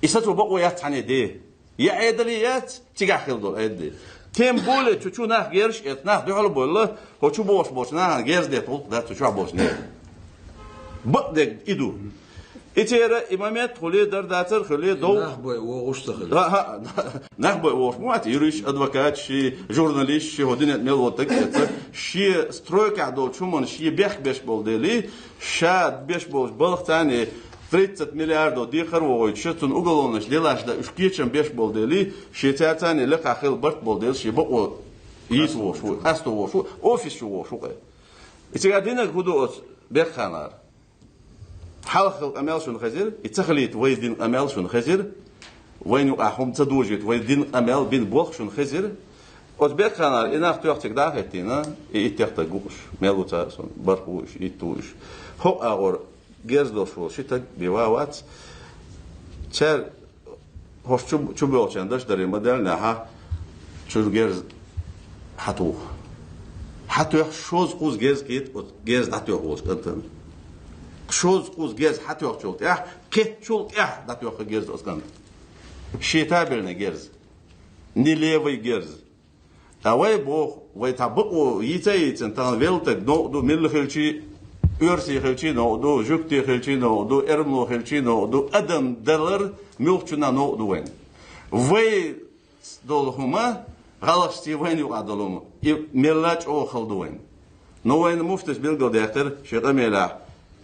И сацо бакъо яц цхьанне де. Я Ӏедале яц, цигахь хилла долу Ӏедале. Тем более, цу чу нах герзаш эцна, нах дуьхьал а бовла, хӀо чу бохуш болчу нахана герз детташ гӀуллакх дац цу чохь болчу нехан. Бакъдерг и ду. И церан и момент хуьлий, дар дацар хуьлий, дов. Нах бой вогӀуш ца хилла. Ха, ха, нах бой вогӀуш ма вац, юристаш, адвокаташ, журналисташ, хӀо дуьнен мел волу таг эцца, шен стройкахь долчу хӀуманна шен бехк беш болу дели, ша беш болчу балха царна тридцать миллиардов декхар а вогӀуьйтуш, цунна уголовный делаш дан уьш кечам беш болу дели, шен цаьрца царна лекха хила барт болу дели, шен бакъо йийца вогӀуш ву, къасто вогӀуш ву, офис чу вогӀуш ву-кх. И цигахь динарг хӀун ду оцу Бекханара? Хьалха хилла къамел шуна хезира, и ца хилийта вай дина къамел шуна хезира, вайна юкъахь хӀума ца дожийта вай дина къамел бина болх шуна хезира. Оцу Бекханара и нах тоьхна цига дӀа а хӀиттийна, и итт тӀехтаг ву-кх уьш, мел ву цара, суна барх ву уьш, итт ву уьш. ХӀокху агӀор герз долуш волу ши таг бен ван вац. Цара хӀорш чу, чу боьлхучарна даш даре ма-дарра, нахьа чуьра герз хьатуху. Хьатоьхна шозза-кхузза герз кхийтта оцу герз дӀатоьхна волчу кӀантана. Шозза-кхузза герз хьатоьхначул тӀаьхьа, кхеттачул тӀаьхьа дӀатоьхна герз оцу кӀанта. Шен табельный герз. Не левый герз. Ткъа вай боху, вай цхьа бакъо йийца а йийцина, тахана велла таг новкъа ду, милла хилчий, оьрси хилчий новкъа ду, жуьгти хилчий новкъа ду, эрмало хилчий новкъа ду, адам далар муьлххачунна новкъа ду вайна. Вай долу хӀума, гӀалгӀашций вайна юкъахь долу хӀума, и мелла а чӀогӀа хала ду вайна. Но вайна муфтис билгалдаьккхира шен къамелехь,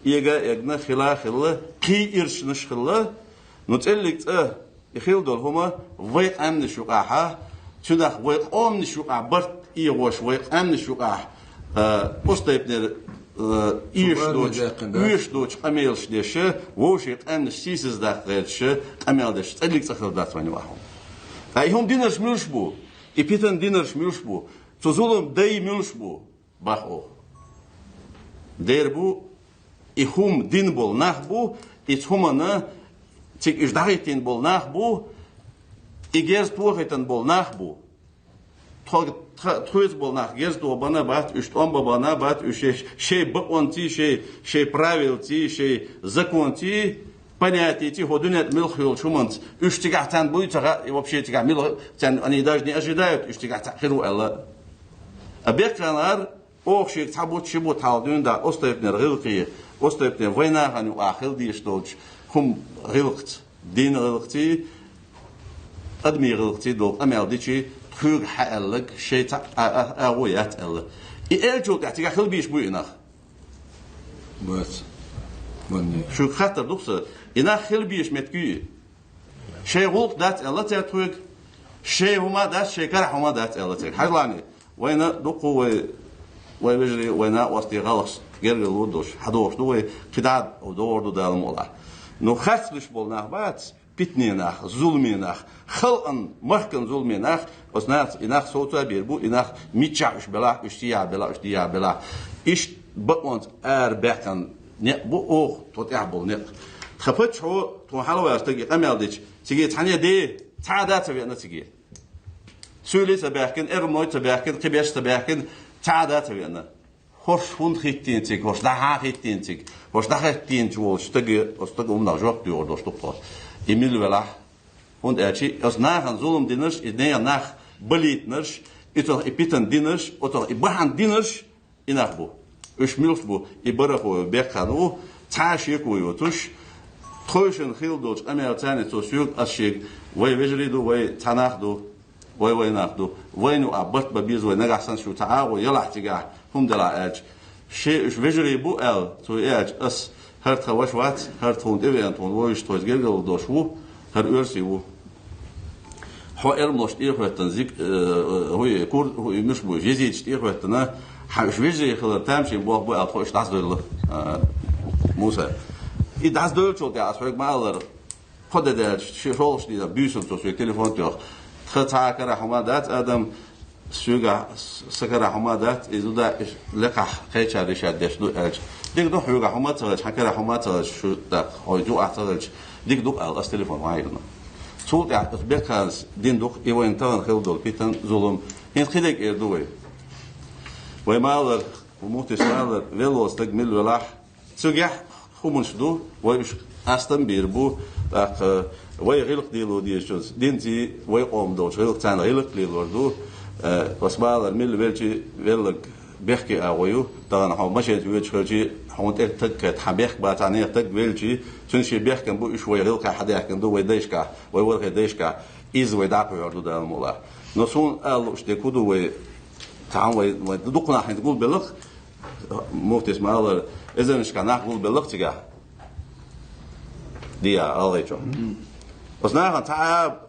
эга а эгна, хила а хилла, кхий ирчанаш а хилла, но цӀеллиг цӀа и хила долу хӀума вай къаьмнаш юкъахьа, цундела вай къомнаш юкъахь барт эгӀош, вай къаьмнаш юкъахь, а, устайпнера, а, эшаш доцу, эшаш доцу къамелаш деш, вовшийн къаьмнаш сийсаздаккха гӀерташ, къамел деш, цӀеллиг цӀа хила дац вайна юкъахь хӀума. Ткъа и хӀума динарш муьлш бу? И питана динарш муьлш бу? Цу зулам дай муьлш бу? Бах оха. Дера бу, и хӀума дина болу нах бу, и цу хӀуманна Цига уж дӀахӀиттийна бола нах ба, и герз тохийтан бола нах ба. Тхо-, тха-, тхоца бола нах герз тоха баьнна бац, уж тӀом баь баьнна бац, уж шоай, шоай бакъонцеи, шоай, шоай правилацеи, шоай законцеи, понятецеи, хӀо дунен тӀа мел хьоалча хӀуманца. Уж цигахь царна буй ца хаьа, и вообще цигахь мел, царна они даже не ожидают, уж цигахь цхьа хир ву аьлла. А бекханара оаха шийга цхьа бутт, ши бутт хьалха дуьйна дӀа, оцу тайпанера гӀиллакхе, оцу тайпанера вайнахан юкъахь хила дезаш долча хӀума гӀиллакхца, дийна гӀиллакхцеи, адамий гӀиллакхцеи дола къамаьл дича, тхоьга хьааьлларг шоай цхьа а, а, агӀо яц аьлла. И аьлчул тӀехьа цигахь хила безаш буй и нах? Бац. Ванне. Шуьга хаттар ду-кх са, и нах хила безаш меттиг юй? Шоай гӀулакх дац аьлла цар тхоьга, шоай хӀума дац, шоай карахь хӀума дац аьлла цар. Хьажал, вайна дукха вай, вай вежарий, вай накъостий гӀалгӀашца гергарло долаш, хьадоагӀаш да вай, кхы дӀа а доагӀар да Дала мукъалахь. Ну, харцлуш бола нах бац, питане нах, зуламе нах, халкъан, махкан зуламе нах, оцу наха, и нах совцабер бу, и нах миччахь уж белахь, уж сийя белахь, уж дийя белахь. Иштта бакъонца арабаьккхина никъ ба оаха, тхо тӀехь бола никъ. Тха паччахьо, тхона хьалха ваьча стага къамаьл дича, цига цхьанне де, цхьа а да ца веана цига. Суьйли ца баьхкина, эрмалой ца баьхкина, кхиберш ца баьхкина, цхьа а да ца веана. ХӀорш хӀунда хӀиттийна цига, хӀорш дӀахьа хӀиттийна цига, хӀорш дӀахӀиттийнача волча стага, оцу стага хӀуманах жоп доагӀар долаш ду-кх тхо. И мила велахь, хӀунда аьлча, оцу нахана зулам динараш, и нехан нах балийтинараш, и цох и питана динараш, оцох и бахьан динараш, и нах бу. Уж милаш бу, и барахо бекхам бу, цхьа а шеко йоацаш, тхойшинна хила долча къамаьлаца цо соьга, аз шийга, вай вежарий ду, вай цхьа нах ду, вай, вай нах ду, вайна юкъахь барт бан беза вай, нагахь санна шу цхьа агӀо ялахь цигахь, хӀума делахь аьлча. Шоай уж вежарий бу аьлла, цо аьлча, аз, хӀара тха ваша вац, хӀара тхона тӀавеана, тхона вовзаш, тхоца гергарло долаш ва, хӀара оьрси ва. Хьо эрмалошта тӀехӀоьттина, зик-, э, э, хӀуй, кур-, хӀуй, муш бу, жезиташта тӀехӀоьттина, хьан уж вежарий хилар тамашийна болх ба аьлла, тхо уж дӀасадевлла, э, Муса. И дӀасадевллачул тӀехьа аз хьоьга ма аллара, кхо де даьлча, ши-, шоллагӀча дийнахьа буьйсанна цо соьга телефон тоьхна. Тха цхьа а карахь хӀума дац, Адам, соьгахь с-, са карахь хӀума дац, из ду да, из лекхахь кхечар дешар деш ду аьлча. Дика ду, хьоьгахь хӀума ца хилча, хьан карахь хӀума ца хилча, шу даккха, хьо юкъахь ца хилча, дика ду-кх аьлла, аз телефон ма хьайгӀна. Цул тӀехьа оцу бекханас дина ду-кх и вайна тахан хила дола питан, зулам. ХӀинца кхидерг эр ду вай. Вай ма аллара, муфтийс ма аллара, велла вола стаг мила велахь, цигахь хӀуманаш ду, вай уж къастам бийр бу, тӀаккха вай гӀиллакх лело дезачунца, динцеи вай къоман долча гӀиллакхаца гӀиллакх лелор ду. Э, вай ма аллара, мила велча, велларг бехке агӀо ю, тахан хьо машенаца воьдуш хилча, хьона тӀера таг кхетта, хьа бехк бац аьнна таг велча, цуьнан ший бехкам бу, уж вай гӀиллакхе хьадаьхкина ду, вай дайшкахь, вай ворхӀе дайшкахь, из вай дӀакхухьар ду Дала мукъалахь. Но сона ала лууш дерг хӀун ду вай, тахан вай, вай дукха нах хӀинца гулбелла-кх, муфтийс ма аллара, эзарнашкахь нах гулбелла-кх цигахь. Дия, ГӀалгӀайчохь. Оцу нахана цхьа а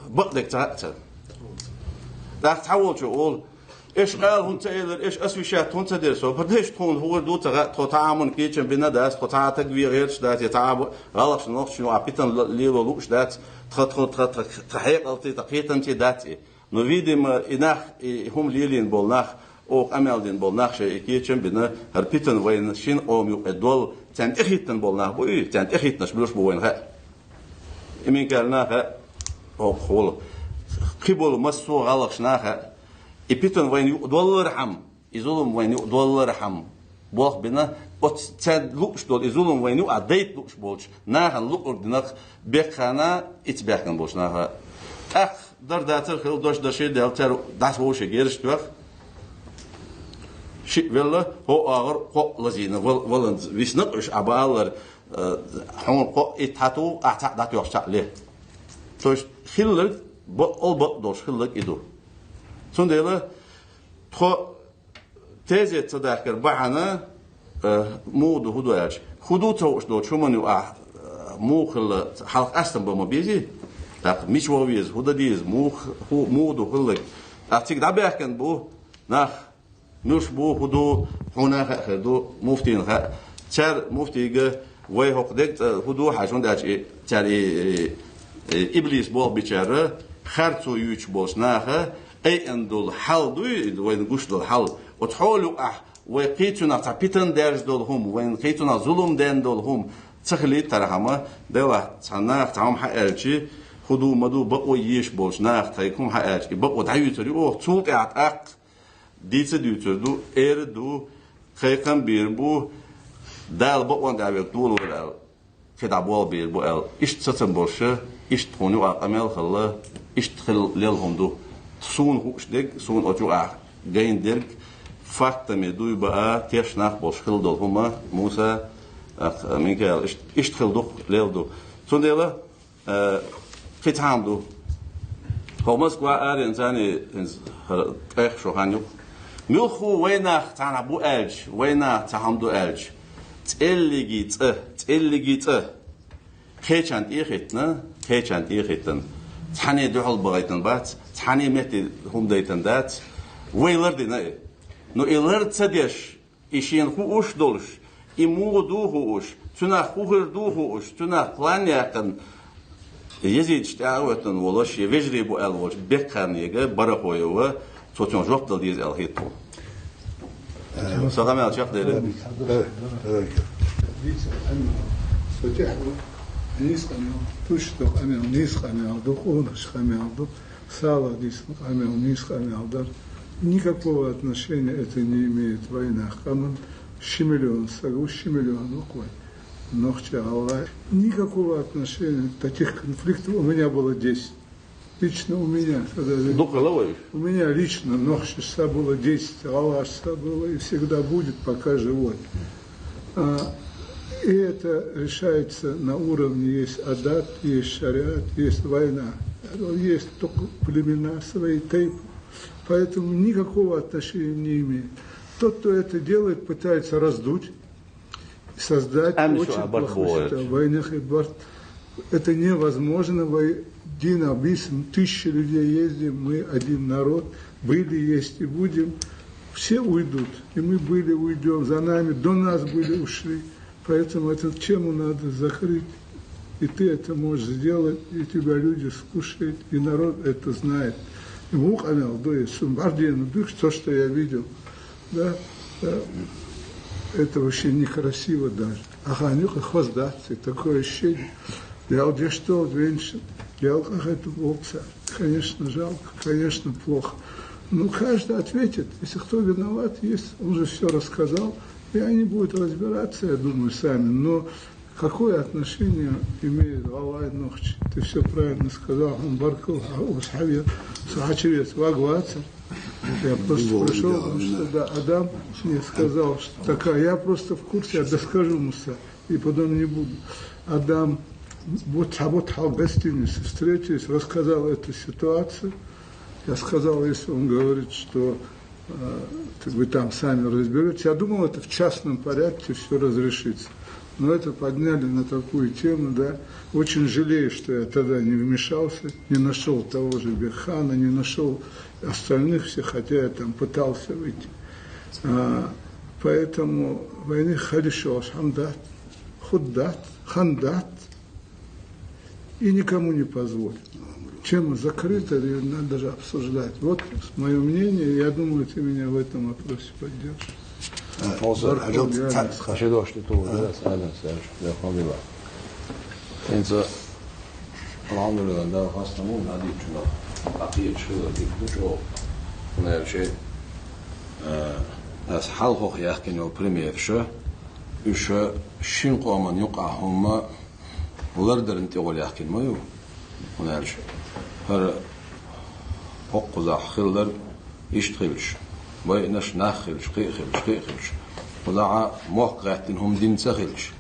бакъдерг ца хаьа царна. ТӀаккха цхьаволчо олу: «Эш ала хӀунда ца элира, эш освещать хӀунда ца дира со? Подожди, тхуна хӀора ду ца хаьа, тхо цхьа а хӀуманна кечам бина дац, тхо цхьа а таг вен гӀерташ дац, я цхьа а гӀалгӀашна нохчашна юкъахь питана лело лууш дац, тха, тха, тха, тха, тха хьекъалцеи, тха кхетамцеи дац и». Но, видимо, и нах, и хӀума лелийна болу нах, оха къамел дина болу нах шайн и кечам а бина, хӀара питана вайна шина къоман юкъе долу, царна тӀехӀиттина болу нах бу и, царна тӀехӀиттинарш муьлш бу вайна хаьа. И мин кхаьллина хаьа, оха волу. Кхин болу массо а гӀалгӀашна хаьа. И питана вайна юкъа доллархьама, и зулам вайна юкъа доллархьама, болх бина, оцу цаьрга лууш долу и зулам вайна юкъахь дайта лууш болчу нахана луург динарг бекхана, ица баьхкина болчу наха. ТӀаккха дар-дацар хилла, дош-дашар даьлла, цара дӀаса вовшийн герзаш тоьхна. Шиъ велла, хӀо агӀор кхоъ лазийна, вал-, валанза висна-кх уьш, Ӏа бааллара, э, хьуна кхоъ, итт хьатув, ахь цхьаъ дӀатоьхча цхьаъ ле. То есть хилларг, бакъ-, бакъдолуш хилларг и ду. Цундела тхо тезет ца дахкар бахьана, э, муха ду, хӀун ду аьлча, хӀун ду ца хууш долчу хӀуманна юкъахь, э, муха хилла хьалха къастам бан ма безий? ТӀаккха мича ваха веза, хӀун дан деза, муха, хӀу-, муха ду хилларг? ТӀаккха цига дӀабаьхкина бу нах, муьлш бу, хӀун ду, хьуна хаьа хир ду, муфтийна хаьа. Цара муфтийга вай хӀокху дерг цӀа хӀун ду хьажа, хӀунда аьлча и, цара и, и, и иблис болх бичара, харцо юьйцуш болчу наха айина долу хьал дуй, вайна гуш долу хьал. Оцу хьолан юкъахь вай кхин цунах цхьа питана даьржа долу хӀума, вайна кхин цунах зулам даьнна долу хӀума, Ца хилийта хӀама, делахь цхьа наха цхьа хӀама хьааьлча, хӀу ду, ма ду, бакъо еш болча наха тхайга хӀама хьааьлча, и бакъо дӀаюьйцур ю оаха, цул тӀехьа тӀаккха дийца дуьйцур ду, эр ду, кхайкхам бийр бу, Дала бакъонна дӀавега долавар аьлла, кхы дӀа болх бийр бу аьлла. Иштта сацам болаш, иштта тхона юкъа къамаьл хилла, иштта хила лела хӀама ду. Сона хууш дерг, сона оцу юкъахь гайна дерг, фактами дуй баа, теш нах болаш хила дола хӀама, Муса, ах, Микаил, ишт-, иштта хила ду-кх, лела ду. Цундела, э, кхы цхьа хӀама ду. Хьо Москва арена царна хӀинца хӀара тӀех шо хан юкъ. Муьлхха вайнах цхьанхьа бу аьлча, вайнах цхьа хӀама ду аьлча, цӀеллиги цӀа, цӀеллиги цӀа. Кхечан тӀехӀиттина, кхечан тӀехӀиттина. Цхьанне дуьхьал багӀийтина бац, цхьанне метте хӀума дайтина дац. Вай лардина и. Ну, и лар ца деш, и шийна хууш долаш, и муха ду хууш, цунах хӀу хир ду хууш, цунах план яьккхина, езидаш тӀехьа а веттан волаш, е вежарий бу аьлла волча Бекхарнега Барахоева, цо цунна жоп дала деза аьлла хет тхона. Э, са къамаьл чакхдели. Э, э, э. Нийса къамаьл. Со тӀехьа ва, нийса къамаьл. Туш ду къамаьл, нийса къамаьл ду, къонахча къамаьл ду. Сала дисна къамаьл, нийса къамаьл дар. Никакого отношения это не имеет вайнах к нам. Ши миллион саг ва, ши миллион ва-кх вай. Нохчий, гӀалгӀай. Никакого отношения, таких конфликтов у меня было десять. Лично у меня, когда я... Дукха хилла вай? У меня лично нохчашца было десять, гӀалгӀашца было и всегда будет, пока живой. А, и это решается на уровне, есть адат, есть шариат, есть война. Есть только племена свои, тайпы. Поэтому никакого отношения не имеет. Тот, кто это делает, пытается раздуть, создать очень плохую ситуацию. Вайнах и барт. Это невозможно. Вай дин объясним. Тысячи людей ездим. Мы один народ. Были, есть и будем. Все уйдут. И мы были, уйдем. За нами, до нас были, ушли. Поэтому эту тему надо закрыть. И ты это можешь сделать, и тебя люди слушают, и народ это знает. И мукъамел дует, сумбарден дух, то, что я видел. Да, э, это вообще некрасиво даже. Аханюк хвоздаться, такое ощущение. Я вот я что, вот, венчан, я вот как это волца. Конечно, жалко, конечно, плохо. Ну, каждый ответит, если кто виноват есть, он же все рассказал, и они будут разбираться, я думаю, сами. Но какое отношение имеет гӀалгӀай, нохчий? Ты все правильно сказал, хьона баркал, хьо уж хьаве, со хьачувеца ваг вацар. Я просто пришёл, потому что, да, Адам мне сказал, что такая, я просто в курсе, я доскажу, Муса, и потом не буду. Адам, вот, а вот в гостинице встретились, рассказал эту ситуацию. Я сказал, если он говорит, что, э, вы там сами разберетесь, я думал, это в частном порядке все разрешится. Но это подняли на такую тему, да. Очень жалею, что я тогда не вмешался, не нашёл того же Бекхана, не нашёл остальных всех, хотя я там пытался выйти. А, поэтому вайнах хьалишалаш хӀама дац, хургда дац, хинна дац, и никому не позволю. Тема закрыта, её не надо даже обсуждать. Вот моё мнение, я думаю, ты меня в этом вопросе поддержишь. Э, Муса, баркал, хьажал, я ца-, не скажу. Ага. ХӀинца, алхьамдулиллахӀ, Дала хастам ба, надийчунах, акъийча хила дика ду чӀоагӀа. ХӀана аьлча, э, аз хьалхох яхкина йола примераш, уж шин къаман юкъа хӀума лардарна тӀехула яхкина ма ю. ХӀана аьлча, хӀара боккхузахь хилар иштта хилча, байнаш нах хилча, кхы а хилча, кхы а хилча, кхузахь мохк гӀеттина хӀума дин ца хилча,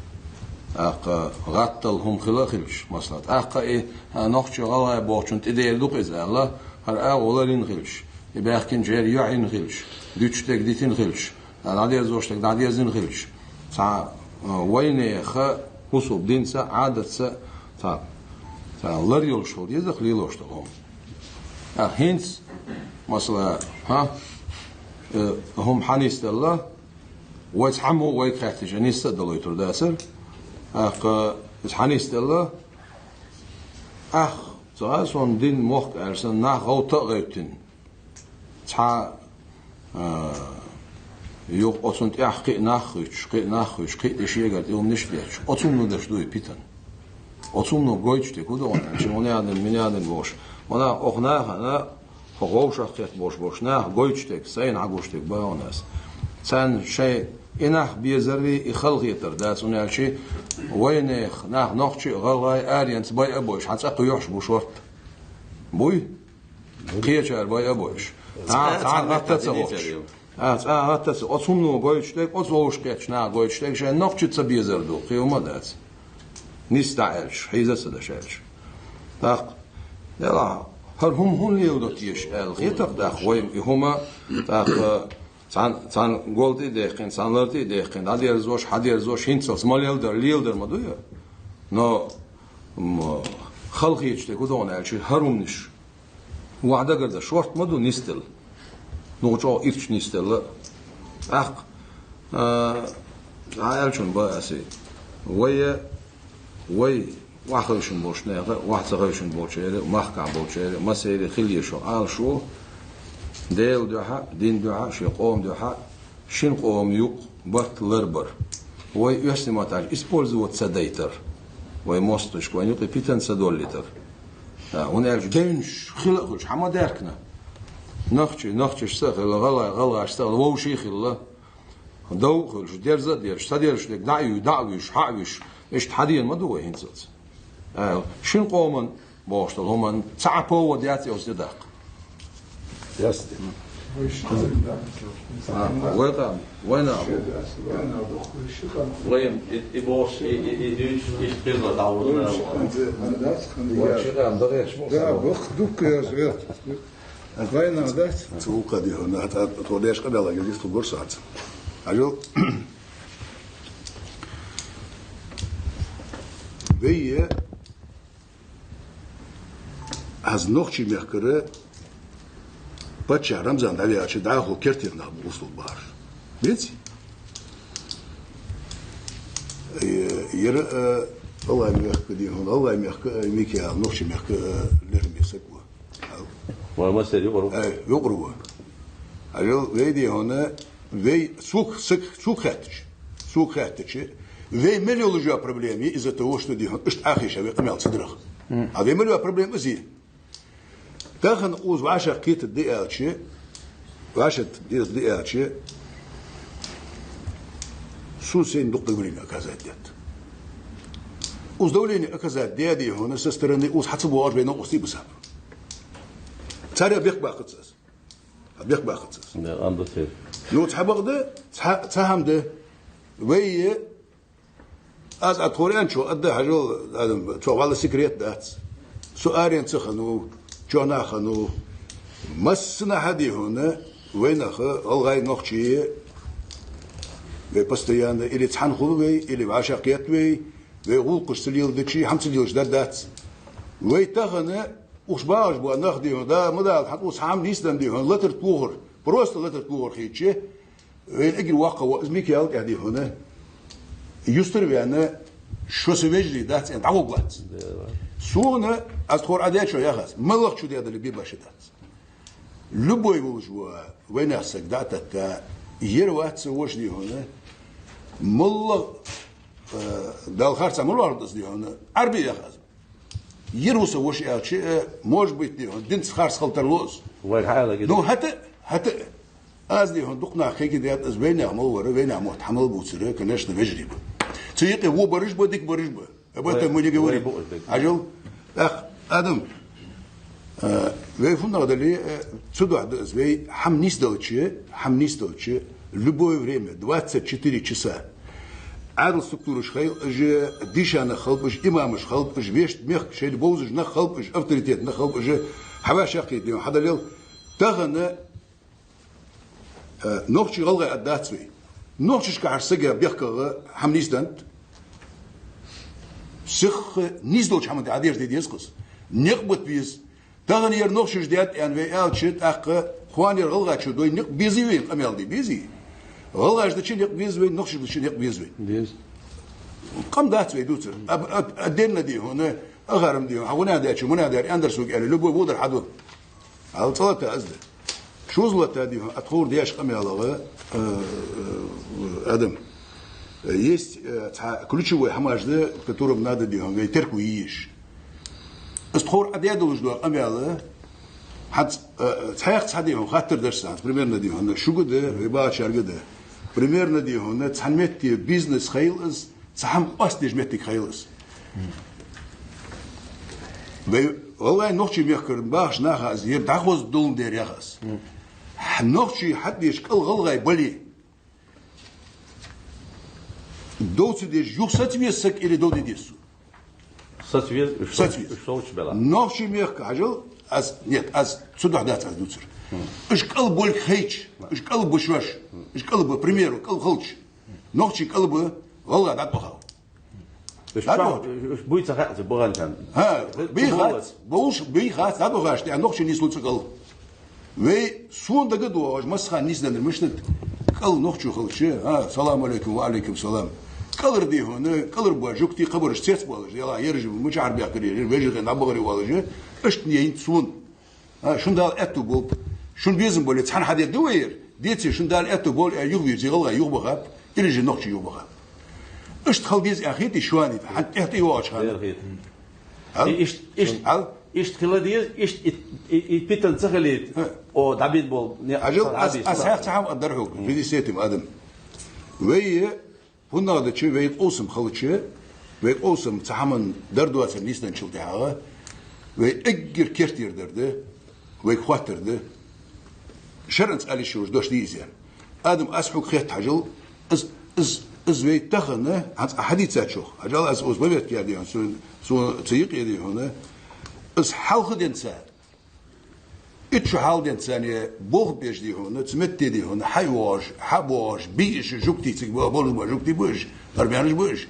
тӀаккха гӀаттал хӀума хила а хилча, масала, тӀаккха и, а, нохчий, гӀалгӀай бохучун тӀедер ду-кх из аьлла, хӀара агӀо ларйина хилча, и баьхкинчар йоӀийна хилча, дуьтуш дерг дитина хилча, дӀадерзош дерг дӀадерзийна хилча, цхьа, а, вайнаьха бусалба динца, Ӏадатца, цхьа, цхьа лар йолаш хила деза-кх лелош дола хӀума. А хӀинца, масала, хӀа, э, хӀума хьанийсделла, вай цхьаммо вайга хаьттача нийсса а далуйтур дацар. ТӀаккха из хьанийсделла, ах, цхьа сона дин, мохк аьлча санна, нах гӀовта а гӀевттина. Цхьа, а, Юха оцун тӀехьа кхы а нах ховш, кхы а нах ховш, кхы а тӀе шегара тӀе хӀуманаш детташ. Оцунна деш да из питан. Оцунна гойташ дерг хӀун да аьлча, ванадам, минадам болаш. Вана оха нахана, хӀа, вовшах кхетта болаш болча наха гойташ дерг, сайна хьагуш дерг ба ванас. Царна шоай и нах безар, и халахетар дац, хӀана аьлча вайнаьха нах, нохчий а, гӀалгӀай а аренца байа а бовш, хьа цӀаккха юхьаш бу шортта. Буй? Кхечар байа а бовш. ЦӀа, цӀа гӀатта ца ховш. А, цӀа гӀатта ца. Оцунна гойташ дерг, оцу вовшах кхеттача наха гойташ дерг, шоай нохчий ца безар да, кхы хӀума дац. Нийса дӀа аьлча, хьийза ца деш аьлча. ТӀаккха, дела, хӀара хӀума хӀунда леладу теша аьле хетар тӀаккха вайна, и хӀума, тӀаккха, цхьан, цхьан гол тӀа а даьккхина, цхьан лар тӀа а даьккхина, дӀадерзош, хьадерзош, хӀинцалц ма леладар, леладар ма ду ер. Но, м, халахеташ дерг хӀун да аьлча, хӀара хӀуманаш. Вай дагардеш шортта ма ду нисдала. Ну чӀоагӀа ирча нисдала. ТӀаккха, а, Ӏа аьлчун ба аз. Вай, вай, вай ховшаш болча наьха, вай ца ховшаш болчарех, махкахь болчарех, массарех хила езаш йола Ӏалашо, Даьла духьа, дина духьа, ший къаман духьа, шин къаман юкъ барт ларбар. Вай оьсса меттала использовать ца дайтар. Вай моастагӀашка вайна юкъе питан ца долийтар. А, хӀана аьлча девнаш хила а хуьлуш, хьа ма даьхкина. Нохчий, нохчашца а хилла, гӀалгӀай, гӀалгӀашца а хилла, вовший а хилла. Дов а хуьлуш, дерза а дерзаш, ца дерзаш дерг дӀа а юй, дӀа а вуьйш, хьа а вуьйш, иштта хьадена ма ду вай хӀинцалц. А, шин къаман бохуш дола хӀуманна цхьа а повод яц из дӀадаккха. Ясно. А, вай къам, вайна. Вайна, и, и бохуш, и, и, и дуьйцуш, иштта хилла дӀаволла. Вай ши къам дагӀеш мо. Да, бах дукка яз вет. Вайна дац? Цу укха дихьуна, хӀаьта тхо деш къамаьл гезгис тхо горсаца. Ажал. Вай е Аз Нохчий мехкара паччахь Рамзан дӀаваьлча дӀахо кертера нах ба усл бахарш. Веций? Э, ер, э, ГӀалгӀай мехка дий хьона, ГӀалгӀай мехка, э, Микаил, Нохчий мехка, э, лерхӀаме саг ва. Вай массер юкъара ва. Э, юкъара ва. Ажал вай дий хьона, вай сога, сога, сога хаьттача, сога хаьттача, вай мел йолаш йола проблема я из-за того, что дий хьона, иштта Ӏохайша вай къамаьл ца дарах. Мгм. А вай мел йола проблема из я. Тахан укхаза вӀашагӀкхетаргда аьлча, вӀашагӀ дезаргда аьлча, сона сайна дукха давлени оказать даьд. Укхаза давлени оказать даь дий хьона со стороны укхаза хьа ца боагӀаш вай новкъостий ба саб. Царех бехк баккхац аз. Бехк баккхац аз. Да, ам да цер. Ну, цхьа бакъда, цхьа, цхьа хӀама да. Вай е Аз а тхо аьнначох, аргда хьажал, Адам, цох валла секрет дац. Со аренца хиннав, чухьнахьа хиннав. Массанахьа дий хьона, вайнаха, гӀалгӀай, нохчий, вай постоянно или цхьана хул вай, или вӀашагӀкхет вай, вай гӀулакхаш ца леладича, хӀама ца лелаш дар дац. Вай тахан укхаза багӀаш бола нах дий хьона, да, ма дала, хьан укхаза хӀама нийсденна дий хьона, латар тохар, просто латар тохар хетача, вайна эггара воккхагӀа ва из Микаил тӀехьа дий хьона. Юстара ваьнна, шо са вежарий дац аьнна, дӀагӀоргвац. Сона, аз тхор Ӏа дечо яхац, малагӀчо даьдале бе башха дац. Любой волаш ва, вайнаьха саг дӀа а тетта, ер вац ца воша дий хьона. МалагӀа, э, Далла харцахьа ма лоархӀаргда из дий хьона. Ӏарбий яхац. Ер ва са воша аьлча, э, может быть, дий хьона, динца харц хила тарлу из. Вай хьаьлаги. Ну, хӀаьта, хӀаьта, аз дий хьона дукха наха кегийдаьд из, вайнаьха мел вар, вайнаьха мотт хьа мел бувцар, конечно, вежарий ба. Цу юкъе во бараш ба, дика бараш ба. Об этом мы не говорим. Вай, вай бу-, Хьажал, ах, Адам, э, вай фуннагӀа дале, э, цудухьа да из, вай хӀама нийсделча, хӀама нийсделча, любое время, двадцать четыре часа. Ӏаьдала структураш хилба уж, дийша нах хилба уж, имамаш хилба уж, вешта мехка шоайла бовзаш нах хилба уж, авторитет нах хилба уж, хьавӀашагӀкхийтта дий хьона хьадаллал. Тахан, э, нохчий, гӀалгӀай аргдац вай. Нохчашкахьара сага бехкагӀа хӀама нийсденнад. Сиха нийсдолча хӀаман тӀа Ӏодерзаде деза-кх из. Никъ бита веза. Тахан ер нохчаша даьд аьнна вай аьлча, тӀаккха кхоана ер гӀалгӀачо дой никъ безий вайна, къамаьл де безий? ГӀалгӀаша дича никъ беза вайна, нохчаша дича никъ беза вайна. Беза. Къам дац вай дувцар. Аб-, аб-, отдельно дий хьона, ахарам дий хьона, хьа гӀунах даьчо, мунах даьр, аьннадар сога аьле, любой водар хьаду. Хьал цӀалата аз да. Шозлагӏа, дий хьона, тховра деш къамаьлагӏа, э, э, Адам. Есть, э, цхьа ключевой хӏамаш да, которым надо, дий хьона, вай терко е езаш. Из тховра Ӏа даь долаш дола къамаьл, хӏанз, э, цхьаькха цхьа, дий хьона, хаттар да са, примерно, дий хьона, шуга да, вай бахачарга да. Примерно, дий хьона, цхьан метте бизнес хийла из, цхьа хӏама къоастадеш моттиг хийла из. Вай, валлахӏи, нохчий мехкара бахача наха из ер дӏахоза долаш да яхаш. Нохчий хьадеш кӏал гӏалгӏай бале, дов ца деш юха саца веза саг или дов де деза цо? Саца веза, уж сов-, саца веза. Уж совцача бала. Нохчий мехка, хьажал, аз, нет, аз цудухьа дац аз дувцар. Уж кӏал болга хайча, уж кӏал ба шоаш, уж кӏал ба, примеру, кӏал хилча. Нохчий кӏал ба, гӏалгӏай дӏатӏавахав. Уж дӏатӏавахав. Уж буй ца хаьа, ца баханчан. Хӏа, буй хац, бовш, буй хац, дӏатӏавахаш, тӏа нохчий нийслу цу кӏал. Вай, сона дагадоагӏаш, массахана нийсденнар мишта да, кӏал нохчо хилча, а, салам алейкум, ва алейкум салам. Кӏалара, дий хьона, кӏалара бола жугтий, кхыбараш цецбоалаш, яла, ераш мичахьара баьхкар, ераш вежарий хинна бахаре оалаш, иштта яйнад сона. А, шун Дала аьттув болба. Шун безам бале, цхьана хьаде да вай ер. Деце, шун Дала аьттув болба, а, юхавийрза гӏалгӏай юхабахаб, или же нохчий юхабахаб. Иштта хила деза аьнна хетий шоана, хӏанз тӏехьа тӏайоагӏача хана? Дера хет. Хьал? И ишт-, ишт-, Хьал? Ишт хила деза, ишт и, и, и питана ца хилийта. Хӏа. О, дӏабида бола, не, хьажал, ца аз, дӏабида. Аз хьех цхьа хӏама аргдар хьога. Мгм. Веза сетим Адам. Вай, хӏанз дича, вай къовсам хилча, вай къовсам цхьа хӏаман дар доацар нийсденначул тӏехьагӏа, вай эггара керттера дар да, вайга хоаттар да. Шарӏанца ала йиш йолаш дош дий из? Адам, аз хьога хетта, хьажал, из, из, из вай тахан, хӏанз Ӏа хьадийцачох, хьажал, аз укхаза баверт яр, дий хьона, сона, сона ца йикъе, дий хьона, из хьалха денз, итт шу хьалха денз болх беш, дий хьона, цу метте, дий хьона, хьайоагӏаш, хьабоагӏаш, бий уж жугтий, цига бо-, болаш бола жугтий ба уж, армянаш ба уж.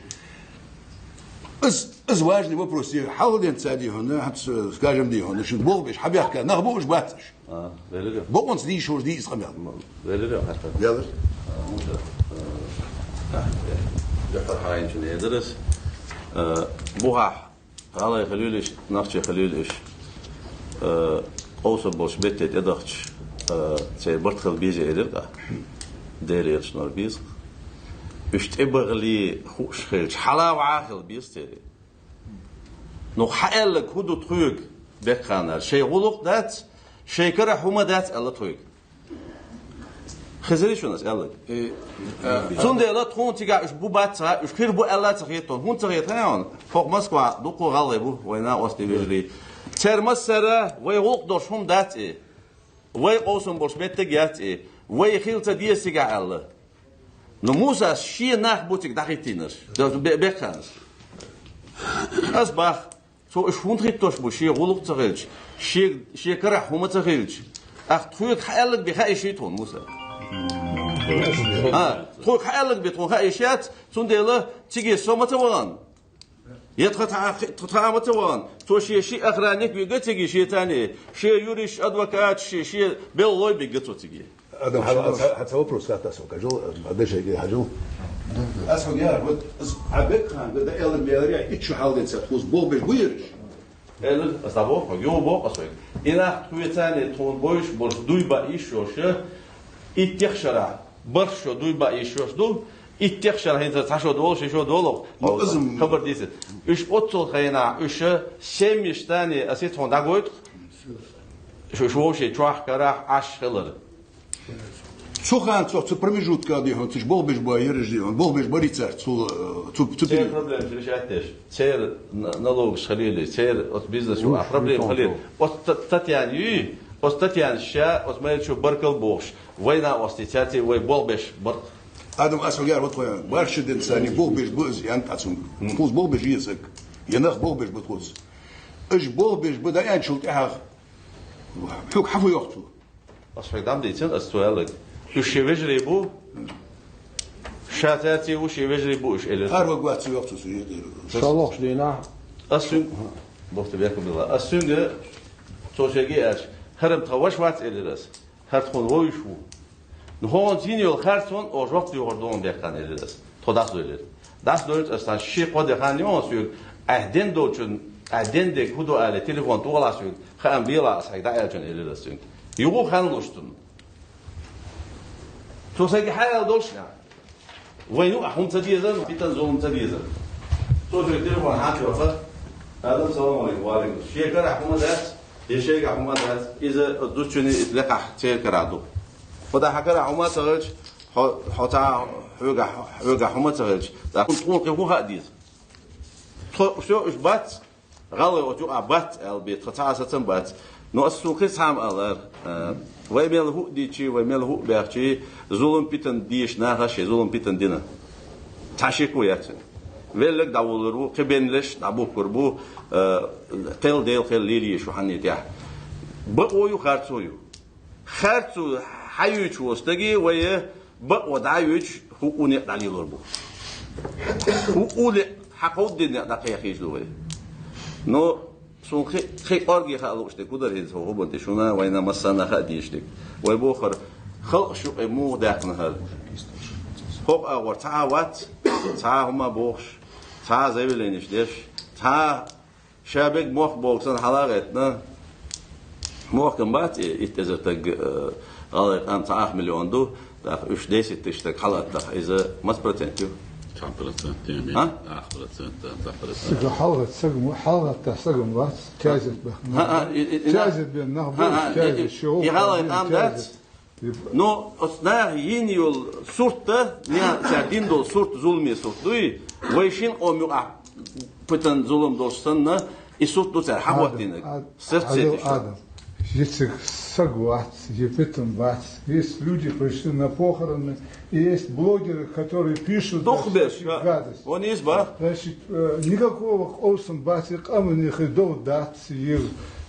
Из, из важный вопрос я, хьалха денз, дий хьона, хӏанз, скажем, дий хьона, шун болх беш хьабаьхка нах ба уж, бац уж? А, велира. Бокъонца дийша хӏуж дий из къамаьл? М, велира, хьаьта. Велира. А, ну да. А, да, да, хьайна чун эдерас. А, бухахь, гӏалгӏай хилийла уж, нохчий хилийла уж. А, къовсам болча метте тӏадахча, а, церан барт хила беза элира-кх. Дера, эрча нор беза. Уж тӏабагӏале хууш хилча, хьалха ваха хила беза церан. Ну, хьааьлларг фу да тхоьга, бехкханар? Шоай гӏулакх дац, шоай карахь хӏума дац аьлла тхоьга. Хезарий шоана аз аьлларг? Э, э, цундела тхона цигахь уж бу бац ца, уж хир бу аьлла ца хет тхона. ХӀунда ца хет хьона? Тхох Москва дукха гӏалгӏай ба, вай накъостий, вежарий. Цар массара вай гӏулакх долаш хӏума дац, э. Вай къовсам болаш моттиг яц, э. Вай хила ца деза цигахь аьлла. Ну, Мусас ший нах ба цига дӏахиттийнараш, да, бе-, бехкханараш. Аз бах, цо уж хӏунда хиттош ба, шоай гӏулакх ца хилча, шоай, шоай карахь хӏума ца хилча. Ах, тхоьга хьааьлларг бе хаа йиш йий тхона, Муса? А, тхоьга хьааьлларг бе тхона хаа йиш яц, цундела цига со ма ца вахана. Е тха, тха, тха, тха ма ца вахана. Цо ший, ший охранник вига цига, ший царна, ший юрист, адвокат, ший, ший беллой бига цо цига. Адам, хьа-, хьа-, хьа-, хьа ца вопрос хатта со, хьажал, хьа дешайга хьажал. Аз хьога яхар, вот, аз Ӏа бехкханга да аьлар, мелар я, итт шу хьалха денз тхоца болх беш ба ераш. Элир, аз дӏабоху, юха боху аз вайга. И нах тхоца царна тхона бовзаш болаш дуй баа йиш йолаш, иттех шера, бархӀ шу дуй баа йиш йолаш да, иттех шера хӀинца цхьа шу долаш, ши шу долаш. Ну, аз м- хабар дийцад. Уж оццул хенахь, уж семьяш царна, аз тхона дӏагойту. Уж, уж вовшийн чохь, карахь, Ӏаш хилар. Цу хана цо, цу промежутка, дий хьона, цу чу болх беш ба ераш, дий хьона, болх беш барий цар цу, э, цу, цу период? Церан проблемаш решать деш, церан н-, налогаш хилийла, церан оцу бизнес ю, а проблема хилийла. Оцу Та-, Татьяна юй, оцу Татьяна ша, оцу Майрачо баркал бохуш, вай накъостий цаьрца вай болх беш бар. Адам, аз хьога яхар, вот хьо, бархӀ шу денз царна болх беш ба из, аьннад цо. Тхоца болх беш еза саг. Е нах болх беш ба тхоца. Уж болх беш ба дӀааьнначул тӀехьагӀа хьога хьан фу йоах цо? Аз хьога дам дийцина, аз цо аьлларг. Уж шен вежарий бу, ша цаьрца ву, шен вежарий бу уж, элира. ХӀара ваг вац, цо йоах цо, цо йоах. Ша лохаш дийнахь. Аз цуьнга, бохта бехк била. Аз цуьнга, цо шега аьлча, хӀара-м тха ваша вац, элира аз. ХӀара тхона вовзаш ву. Ну, хьона цӀийна йолу харцонна оха жоп доьхур ду хьуна бехкана, элира аз. Тхо дӀасадойлира. ДӀасадойлуш аса цхьа ши-кхо де хан ю хьуна соьга, ахь ден долчун, ахь ден дег хӀун ду аьлла, телефон тӀе гӀолахь соьга, хаам белахь аса хьайга дӀааьллачун, элира аз цуьнга. Юха ханна луш цунна. Цо сага хьаала долаш, вайна юкъахь хӀума ца деза, питан-зулам ца деза. Цо шоай телефон хьатӀайоаккх. Адам, салам алейкум. Ва алейкум. Шен карахь хӀума дац, е шайгахь хӀума дац. Из зудчуни лекхахь церан карахь ду. Хьо дӀа хьа карахь хӀума ца хилча, хьо, хьо цхьа хьоьгахь, хьоьгахь хӀума ца хилча, тӀаккха тхона кхы хӀун хаа деза? Тхо, всё, уж бац, гӀалгӀай оцу юкъахь бац аьлла бе, тха цхьа а сацам бац. Но ас цунна кхы цхьа хӀума аьлар, э, вай мел хӀуъ дичи, вай мел хӀуъ баьхчи, зулам-питан деш наха шоай зулам-питан дина. Цхьа шеко яц. Веллаг дӀавуллар ву, кхы беннараш дӀабухкар бу, э, кхел Дела кхел лелае шу хьанна тӀехь. Бакъо ю, харцо ю. Харцо хьаювцаш волча стага вай бакъо дӀаювцаш хӀуъу некъ дӀалелор бу. ХӀуъу некъ, хьакховдадина некъ дӀакхайкхийта ду вай. Но сона кхы, кхы кӀоарга хаа лууш дерг хӀу дар хӀинца хӀокху хӀуман тӀа шуна, вайна массанена хаа дезаш дерг. Вай бохар, халкъа юкъе муха даьккхина хӀара. ХӀокху агӀор цхьа а вац, цхьа а хӀума бохуш, цхьа а заявленеш деш, цхьа а ша бега мохк боху санна хьала а гӀеттина, мохк-м бац, и итт эзар стаг, э, гӀалгӀай къам цхьа ах миллион ду, тӀаккха уьш десять тысяч стаг хьалаттахь, иза маца процент ю? Цхьа процент, деми. А? Ах процент, да, цхьа процент. Стага хьалгӀатта стаг-м, хьалгӀатта стаг-м вац, тязет баьхна. А, а, и, и, и, тязет баьхна нах а, бу, а, тязет, и, и, шо и гӀалгӀай къам дац? Ну, оцу наха йина йолу сурт, нехаца дина долу сурт, зуламе сурт дуй, вай шина къоман юкъахь питан-зулам долуш санна, и сурт ду цара хьахӀоттийнарг. Адам, Адам, Сеццеташ. Адам, Адам, е цига стаг вац, е питан вац. Есть люди, пришли на похороны, и есть блогеры, которые пишут, да, всякие гадости. Вон из ба? Значит, э, никакого къовсам бац, и къаман юкъе дов дац, и,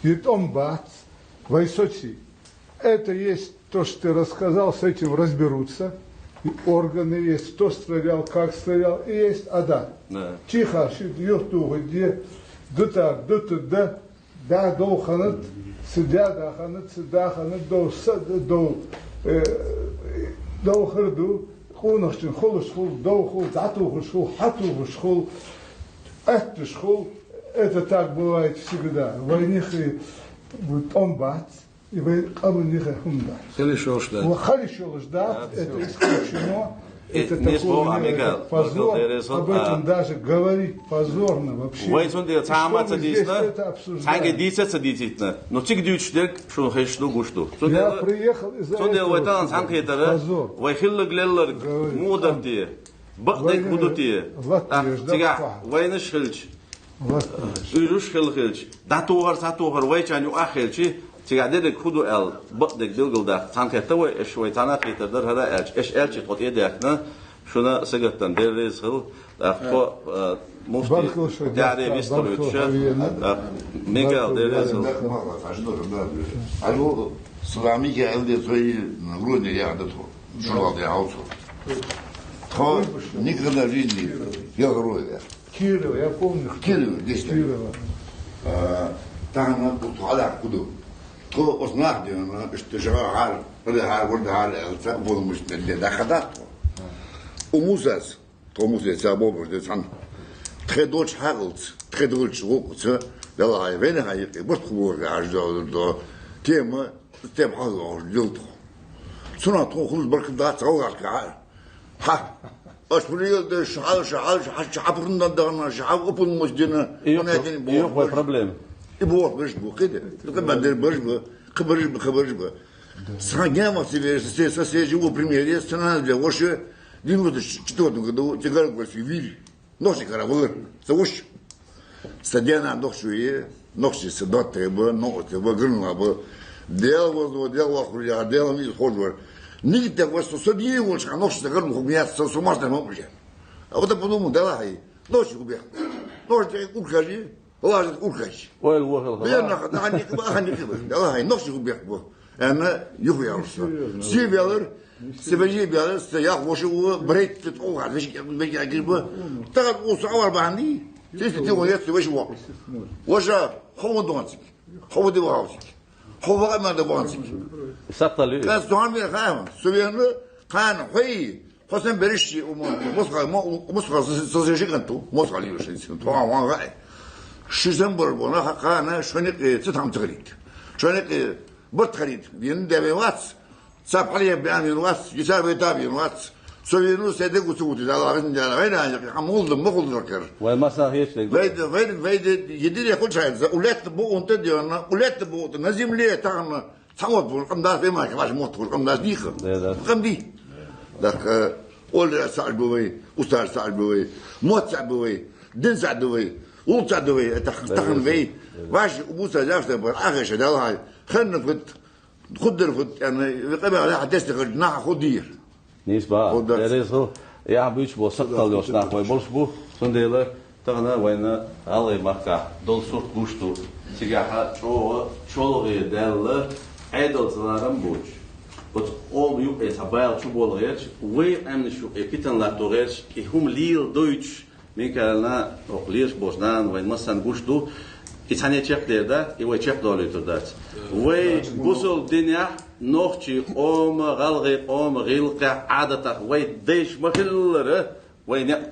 и тӀом бац, вай соций. Это есть то, что ты рассказал, с этим разберутся. И органы есть, кто стрелял, как стрелял, и есть Адам. Да. Тихо, ши юхтуху де, дутар, дуту да, да, дов ханат, цы да, да ханат, цы да ханат, дов са, дов, э, дов хар ду, къонахчун холуш хул, дов хул, дӀатухуш хул, хьатухуш хул, аттуш хул. Это так бывает всегда. Вайнихи тӀом бац. И вай къаман юкъе хӀума дац. Хила йиш йолуш дац. Ва хила йиш йолуш дац, это исключено. Э, это не такого слово, не, Мигал, это позор. Мигал, дерезал, об этом даже говорить позорно вообще. Вай цундела цхьа хӀума ца дийцина, цхьаьнга дийца а ца дийцийтина. Но цига дуьйцуш дерг шуна хезаш ду, гуш ду. Я приехал из-за этого. Цундела вай талан цхьаьнакхетар, позор. Вай хилларг-лелларг муха дар те? Бакъдерг хӀун ду те? Латта еш да, цигахь вайнаш хилча, уьш хилла хилча, дӀатохар, схьатохар вайчарна юкъахь хилча, цигахь дерриг хӀун ду аьлла, бакъдерг билгалдаккха цхьаьнакхетта вай, аша вай цхьаьнакхетар дар хӀара аьлча, аша аьлча тхо тӀе а даьхкина, шуна сагатдан Дела реза хила, тӀаккха тхо, э, муфти тӀаьхьаре вистхуьйтуша, тӀаккха Мигал Дела реза хила. Алло, салам алейкум, Эльдер, свои грудни я до того. Шуна де хьовсур. Тхо никогда в жизни герой. Кирилл, я помню, что Кирилл, действительно. Кирилл. А, тахана бу тхо хьалакхуду. Тхо оцу нах дена, иштта жагӀа хьар, рада хьар, варда хьар, аьлла, ца болмаш де, де, даха дат тхо. У Мусас, тхо Мусас ца болмаш де цхьана. Тхе долчу хьакъалца, тхе долчу гӀуллакхаца, Далла хьай, вайна хьай, барт хубур хьаж до, до. Тема, тема хьал хьаж дил тхо. Цунах тхо хулаш баркат дац гӀалгӀашка. Хьа, аш вуьрел деш, хьал, ша, хьал, ша, хьа, ша, хьа, пурнан дахана, ша, хьа, упун мус дина, и юха, и юха вай проблема. И боху берш бу, кхиде. Кхи бандер берш бу, кхи берш бу, кхи берш бу. Сан гема сивер, се, се, се, живу пример, я сцена для воше, девяносто четвёртом году, тигар гвоздь вир. Нохчий кара валар, ца вуш. Ца дена нохчий, нохчий ца доттагӀа ба, нохчий ба, гырна ба. Дела вазло, Дела вахур я, Дела миз хожвар. Нигде вас со дие волча нохчий ца гырна хуб яц, со, со мартан хуб я. А вот подумал, Дела хьай, нохчий хуб я. Нохчий уркажи, лажит уркажи. Ой, вахал, бер нах, нах, нах, нах, нах, Дела хьай, нохчий хуб я. Аьнна, юха яьлла. Серьёзно. Зи велар, зи вежи велар, зи ях воша ву, брейт, ти тхо ваха, веши, веши агир бу. Тахат у савар бахьани, ти, ти, ти, вон яц, веши вон. Ваша, хо вон донцик. Хо вон ди вахавцик. Хо ваха мар да ванцик. Сатали. Кас дон вер хайма. Сувен кан хой. Хосен бериши у мо-, Москва, мо-, Москва, с-, с-, с-, жиганту. Москва лиюши, тхо ван гай. Шизен бар бона, ха-, хана, шоник, э, цитам царит. Шоник, э, барт харит. Вен деве вац. Цхьа пхьале баьнна вац, йиса вайта вена вац. Со вена, сай дег ца вуте, Дала гӀазин дела, вайна яхи, хьа мулда ма хулдар кар. Вай масса хеташ дег. Вай да, вай да, вай да, йидире хучайца, улетта буунта дена, улетта буунта, на земле тахан цхьа мотт бу, къам дац, вай ма кхаш мотт бу, къам дац диха. Да, да. Къам ди. Так, э, оле саӀ бу вай, устар саӀ бу вай, мотт саӀ бу вай, дин саӀ ду вай, улл саӀ ду вай, э, тах-, да, тахан да, вай. Да. Ваш убуса яшта бар, ахеша Дала хай. Ханна фут, худдар фут, яна, къамаьл яхьа тесна хилча, наха худир. Нийса ба. Худдар. Дереза ху, яхьа буьйцу бо, сакхал йош нах вай болуш бу, цундела тахан вайна гӀалгӀай махкахь долу сурт гуш ду, цигахьа чӀогӀа чолгӀе даьлла, Ӏедал ца ларам боцуш. Оцу къома юкъе цхьа бала чу болу гӀерташ, вай къаьмнаш юкъе питан латто гӀерташ, и хӀума лела дойтуш, Микаилна, окху лелаш болчу нахана вайн массарна гуш ду, и цхьаьна чекхдер дац, и вай чекхдолуьйтур дац. Вай бусалба динехь нохчий къома, гӀалгӀай къома гӀиллакхехь, Ӏадатах вай дайша ма-хиллара, вай некъ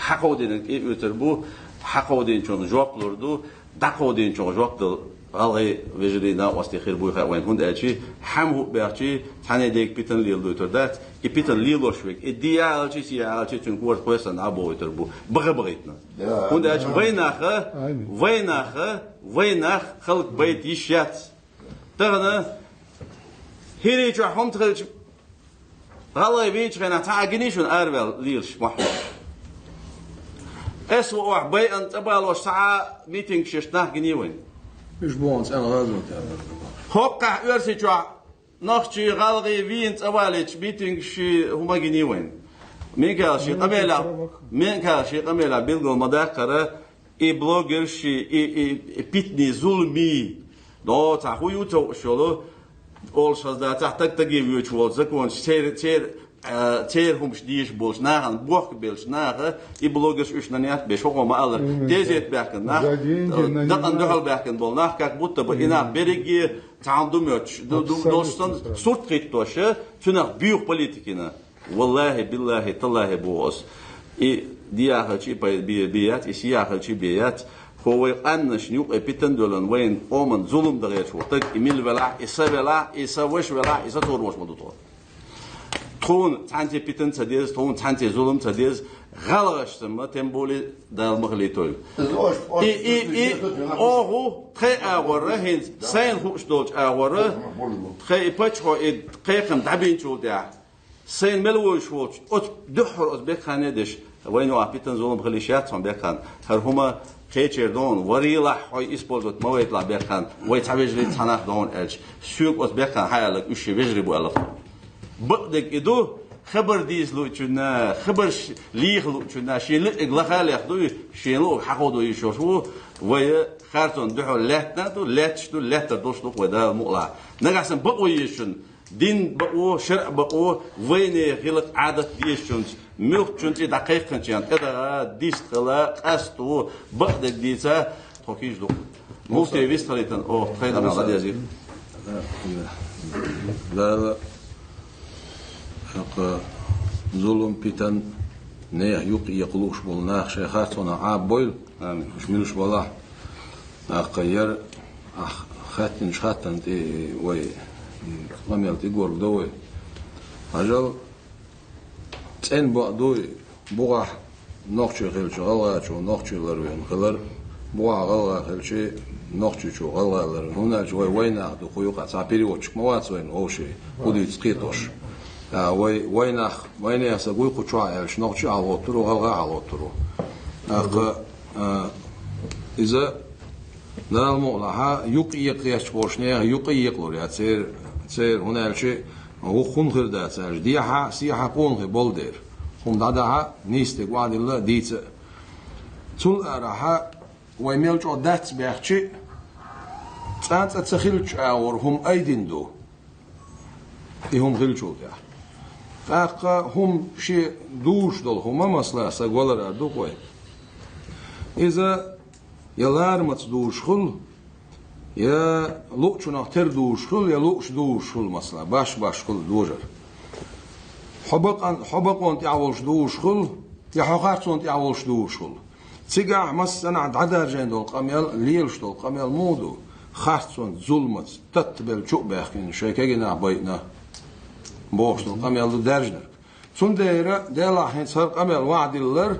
хьакховдийна кӀе оьцур бу, хьакховдийначунна жоп лур ду, дӀакховдийначунна жоп дала гӀалгӀай вежарий, накъостий хир буй хаьа вайн, хӀунда аьлча хьаьма хӀуъа баьхча, цхьаьна дега питан леладойтур дац, и питан лелош верг, и де яхьалчи, се яхьалчи, цуьнан корта кхой санна дӀабохуьйтур бу, баха бахийтина. Да. ХӀунда аьлча вайнаха, вайнаха, вайнах халкъ байта йиш яц. Тахана ХӀирий чохь хӀума ца хилча, гӀалгӀай вийчу хенахь цхьа а гиний шуна араваьлла лелаш, Мохьмад? Эс ву охьа байъан цӀа балош цхьа а митингаш еш нах гиний вайн? Уьш боху цӀена гӀазот яр. ХӀоккхахь Оьрсийчохь нохчий, гӀалгӀий вийна цӀа валийча митингаш ши хӀума гиний вайн? Микаил шен къамелехь, Микаил шен къамелехь билгал ма даккхара, и блогерш, и, и, и питанийн зуламий, до цхьа хӀу ю ца хууш йолу, олуш хаза дацахь, таг-таге воьдуш волчу законаш, цер-, цер-, а, церан хӀумаш дезаш болчу нахана, бохка беллачу наха, и блогерш уьш нанят беш, хӀокхо ма-аллара, тезета баьхкина нах, дакъана дуьхьал баьхкина болу нах, как будто бы и нах берриге цхьана ду моьттуш, ду-, ду-, долуш санна, сурт хӀиттош, цуьнах буьйху политика йина. Валлахьи, биллахьи, таллахьи боху ас. И де яхалчи бе-, бе яц, и се яхалчи бе яц. Хьо вай къаьмнашна юкъе питан долан, вайн къоман зулам дан гӀерташ ву стаг, и мила велахь, и са велахь, и са ваша велахь, и са тора ваша ма ду тхо. Тхуна цхьаьнца питан ца деза, тхуна цхьаьнца зулам ца деза, гӀалгӀашца ма, тем более Дала ма хилийтойла. И, и, и, оха, тхайн агӀора, хӀинца сайна хууш долчу агӀора, тхайн и паччахьо и кхайкхам дӀабинчул тӀаьхьа. Сайна мел вовзаш волчу, оцу дуьххьара оцу бекхане а деш, вайна юкъахь питан зулам хила йиш яц хьуна бекхана. ХӀара хӀума кхечера догӀун, варелахь хьо использовать ма вайталахь бекхана, вай цхьа вежарий, цхьа нах догӀун аьлча, соьга оцу бекхана хьан аьлларг, уьш шен вежарий бу аьлла тхо. Бакъдерг и ду, хабар дийца луучунна, хабарш леха луучунна, шен лиъиг лаха леха дуй, шен луъиг хьаховдо йиш йолуш ву, вай харцонна дуьхьал лаьттина а ду, лаьтташ ду, лаьттар долуш ду вай Дала мукъалахь. Нагахь санна бакъо еза шуна. Дин бакъо, шарӀ бакъо, вайне гӀиллакх, Ӏадат дезачунца, муьлххачун цӀе дӀакхайкхинчарна тӀедагӀа, дистхила, къасто, бакъдерг дийца, тхо кийча ду. Муфтий вистхилийтан, о, тхайна ма дезий. Дала, хӀокху зулам, питан, нехан юкъ екха лууш болу нах шайн харцонах Ӏаббойла. Амин. Уьш муьлш балахь. ТӀаккха яра ахь хаьттинчу хаттарна тӀе вай къамел тӀе горга до вай. Хьажал, цӀена бакъ дуй, бухахь нохчо хилча гӀалгӀачо нохчо ларвина хилар, бухахь гӀалгӀа хилча нохчочо гӀалгӀа ларвина. ХӀунда аьлча вай вайнах ду, кху юкъахь цхьа переводчик ма вац вайна вовший, кху дийца кхетош. А, вай, вайнах, вайнехан са гуй кху чохь аьлча, нохчо хьалгӀоттур ву, гӀалгӀа хьалгӀоттур ву. ТӀаккха, а, иза Дала мукъалахь, юкъ екха гӀерташ болчу нехан юкъ а екъалур яц церан, церан, хӀунда аьлча, вукхунна хир дац аьлча, дехьа, сехьа къонахий болу дера. ХӀума дӀадахьа, нийса дерг охьадилла, дийца а. Цул арахьа, вай мел чӀогӀа дац баьхча, цкъа а цӀа ца хилча агӀор хӀума айдина ду. И хӀума хилчул тӀаьхьа. ТӀаккха хӀума шен дузуш долу хӀума, масала, са валар ара ду-кх вай. Иза я ларамаца дузуш хуьлу, я луъчунах тера дузуш хуьлу, я лууш дузуш хуьлу, масала, баш-баш хуьлу дожар. Хьо бакъан-, хьо бакъонан тӀехь волуш дузуш хуьлу, я хьо харцонан тӀехь волуш дузуш хуьлу. Цигахь массанахь дӀадаржийна долу къамел, лелаш долу къамел муха ду? Харцонца, зуламаца, таттабелла чу а баьхкина, шайн кегий нах байъина. бохуш дола къамаьл да даьржинарг. Цундела Даьлахьа хӀинца хӀара къамаьл вахьа диллар,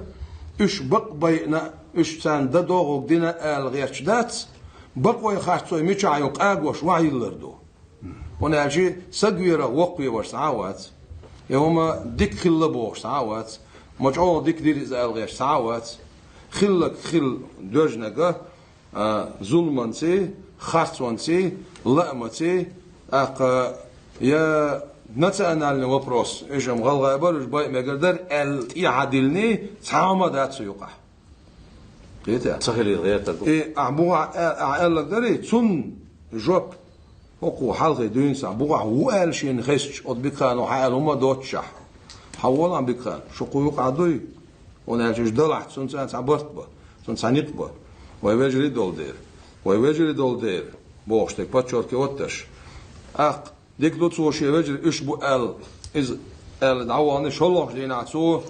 уьш бакъ байина, уьш царна дан догӀург дина аьлла гӀерташ дац, бакъой харцой мичахь ю къагош вахьа йиллар ду. ХӀана аьлча саг верах воккха веваш цхьа а вац. Е хӀума дика хилла бохуш цхьа а вац. Ма чӀогӀа дика дира иза аьлла гӀерташ цхьа а вац. Хилларг хилла доьжнага, а, зуламанций, харцонций, лаамаций, тӀаккха я национальный вопрос, уж-м гӀалгӀай бара, уж байа мегар дара аьлла тӀехьа диллина цхьа хӀума дац цу юкъахь. Кхетий? Ца хилийла гӀертарг ду. И ахь бухахь а-, ахь аьлларг дарий, цунна жоп хӀокхо хьалхе дуьйна сахь бухахь ву аьлла шена хезча, оцу Бикхано хьааьлла хӀума доццушехь. Хьавола, Бикхан, шу кху юкъахь дуй? ХӀана аьлча уж далахь, цунца цхьа барт ба, цунца цхьа никъ ба. Вай вежарий долу дера. Вай вежарий долу дера, бохуш дерг подчеркивать деш. ТӀаккха дика ду цо шен вежарий уьш бу аьлла, иза аьлла дӀавахана, шолгӀачу дийнахь цо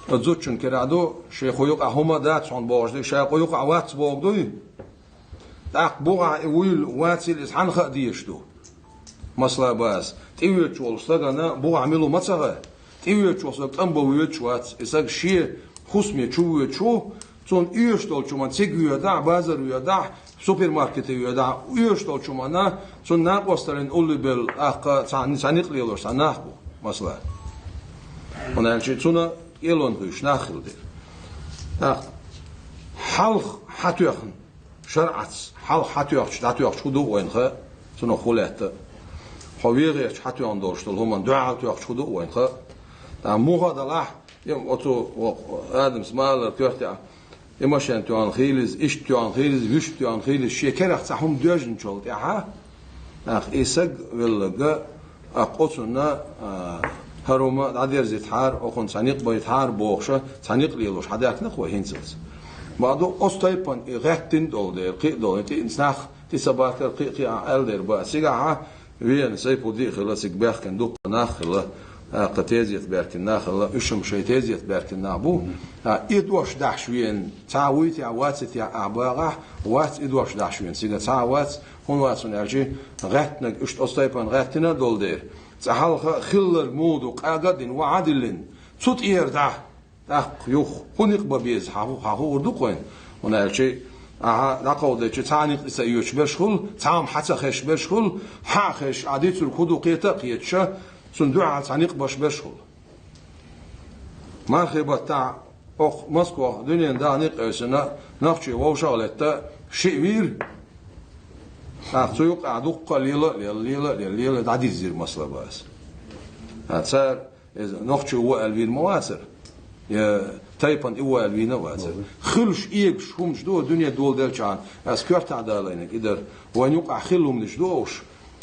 оцу зудчун кара ду, шен кху юкъахь хӀума дац хьуна бохуш дерг, ша кху юкъахь вац бохург дуй? ТӀаккха бухахь и вуйла вацийла иза хьанна хаа дезаш ду? Масала бац, тӀевоьдуш волу стагана бухахь мила ву ма ца хаьа. ТӀевоьдуш волу стаг тӀом бан воьдуш вац. И стаг шен хӀусаме чувоьдуш ву, цунна оьшуш долчу хӀуманна цига воьдахь, базар воьдахь, супермаркете воьдахь, оьшуш долчу хӀуманна цунна накъосталла улле белла, тӀаккха цхьа, цхьа никъ лелош цхьа нах бу, масала. ХӀана аьлча цунна кӀелонна хуьйсуш нах хилла дера. ТӀаккха хьалха хьатоьхна, шарӀаца хьалха хьатоьхча, дӀатоьхча хӀун ду вайна хаьа, цунах хӀун лаьтта? Хьо вен гӀерташ хьатоьхна долуш долу хӀуманна дуьхьал тоьхча хӀун ду вайна хаьа? ТӀаккха муха далахь, я оцу вокху Адамас ма-аллара коьртехь, и машен тоьхна хийла иза, иштта тоьхна хийла иза, вуьшта тоьхна хийла иза, шен керах цхьа хӀума доьжначул тӀаьхьа, нах, и саг велларг, тӀаккха оцунна, а, хӀара хӀума дӀадерзийтахьара, окхунна цхьа никъ байтахьара бохуша, цхьа никъ лелош хьадаьхкина-кх вай хӀинцалц. Ма ду, оцу тайпана и гӀаьттина долу дера, кхин а долу, и тӀе-, нах тӀе ца баттара, кхин а, кхин а аьлла дера бац. Цигахьа вена Сайпудди а хилла, цига баьхкина дуккха нах а хилла, тӀаккха тезета баьхкина нах а хилла, уьш-м шайн тезета баьхкина нах бу. А, и дош дахьаш вена цхьа вуй те, вац те а бахахь, вац и дош дахьаш вена цига цхьа а вац, хӀунда вац, хӀунда аьлча гӀаьттинарг, уьш оцу тайпана гӀаьттина а долу дера, цкъа хьалха хилларг муха ду къага а дина, вахьа а диллина, цу тӀера дӀа, тӀаккха юха хӀун никъ бан беза, хьан ху-, хьан хуур ду-кх вайна? ХӀунда аьлча ахьа дӀакховдийча цхьа а никъ тӀе ца оьцуш берш хуьлу, цхьа хӀума хьа ца хезаш берш хуьлу, хьа а хезаш, ахьа дийцарг хӀун ду кхета а кхеташ, цунна дуьхьал цхьа никъ беш берш хуьлу. Мархий баттахь окху Москвахь дуьненан даха никъ а оьцина, нохчий вовшах а летта, шиъ вийра. ТӀаккха цу юкъахь дуккха а лела а лела, лела а лела, лела а дӀадиззира, масала бац. А, цара иза нохчо ву аьлла вийна ма вацара, я тайпана и ву аьлла вийна а вацара. Хуьлуш, эгаш хӀуманаш ду дуьне доладелчахьана, ас коьртахь далийнарг и дара. Вайна юкъахь хилла хӀуманаш ду уьш.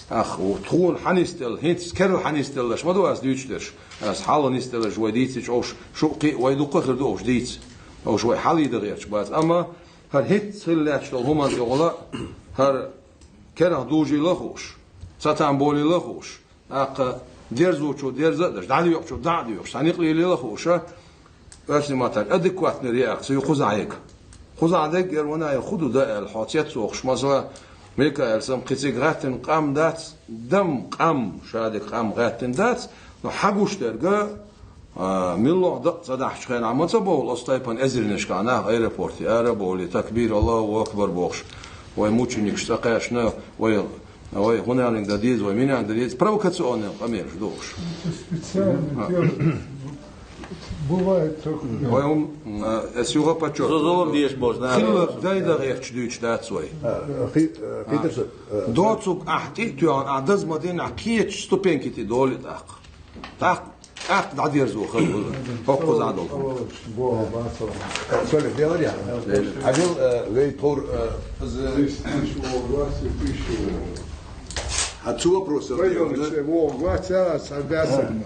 Ах, тхуна хьанисделла, хӀинца керла хьанисделларш ма ду ас дуьйцуш дерш. Ас хьалха нисделларш вай дийцича, уьш шу а, кхин а, вай дуккха а хир ду уьш дийца. Уьш вай хьалийда гӀерташ бац. Амма хӀара хӀинца хилла лаьтташ долу хӀуманна тӀехула, хӀара керах дужийла а хууш, цатам болийла а хууш, тӀаккха дерзочо дерза а деш, дӀадоькъучо дӀа а доькъуш, цхьа никъ лелийла а хууша, оьрсийн маттахь адекватная реакция ю кхузахь ерг. Кхузахь дерг яра вана, я хӀун ду дан аьлла, хьо цецвохуш, масала, Микаэла санна, кхин цига гӀаьттина къам дац, дам къам, шадерг къам гӀаьттина дац, но хьагуш дерг, а, милла дакъа ца дахьачу хенахь ма ца бовла оцу тайпана эзарнашкахь нах аэропорте ара а бовлий, такбир, Аллаху акбар бохуш, вай мученикаш цӀа кхаьчна, вай Вай хӀунаниг дан деза, вай минаниг дан деза, провокационный къамелаш ду уьш. Это специально делают. Бывает только... Вай хӀун, а, ас юха подчеркиваю. Зу-, зулам деш болчу нахе. Хилла дайда гӀерташ дуьйцуш дац вай. А, хи-, а, хи-, а, доцург ахь тӀе а тоьхна, ахь даза ма дина, ахь кхечу ступеньки тӀе долий тӀаккха. ТӀаккха ТӀаккха дӀадерзо хала хуьлу хӀокхузахь долу. Соли, дело я. Хьажал, э, вай тховр, э, хьан цу вопроса... Пойдём, вогӀа, цара схьадасарна.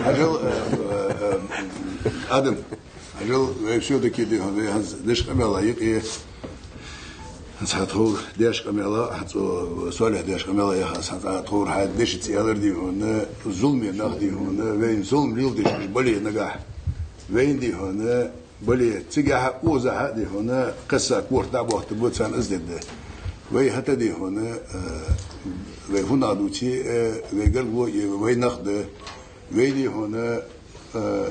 Хьажал, э, э, э, Адам. Хьажал, вай всё-таки дихьун, вай хӀанз дешан къамел а йикъе. Цхьа тховр дешан къамел, хьан цо Солих дешан къамел яха, цхьа тховр хьан дешаца ялар дихьун, зуламе нах дихьун, вайна зулам леладеш уьш бале нагахь. Вайна дихьун, бале цигахь а, озахь а дихьун, кхесса корта дӀа а боттаргба царна из дедда. Вай хӀаьта дий хьона, э, вай фуннагӀа дувце, э, вай гаргало, э, вай нах да, вай дий хьона, э,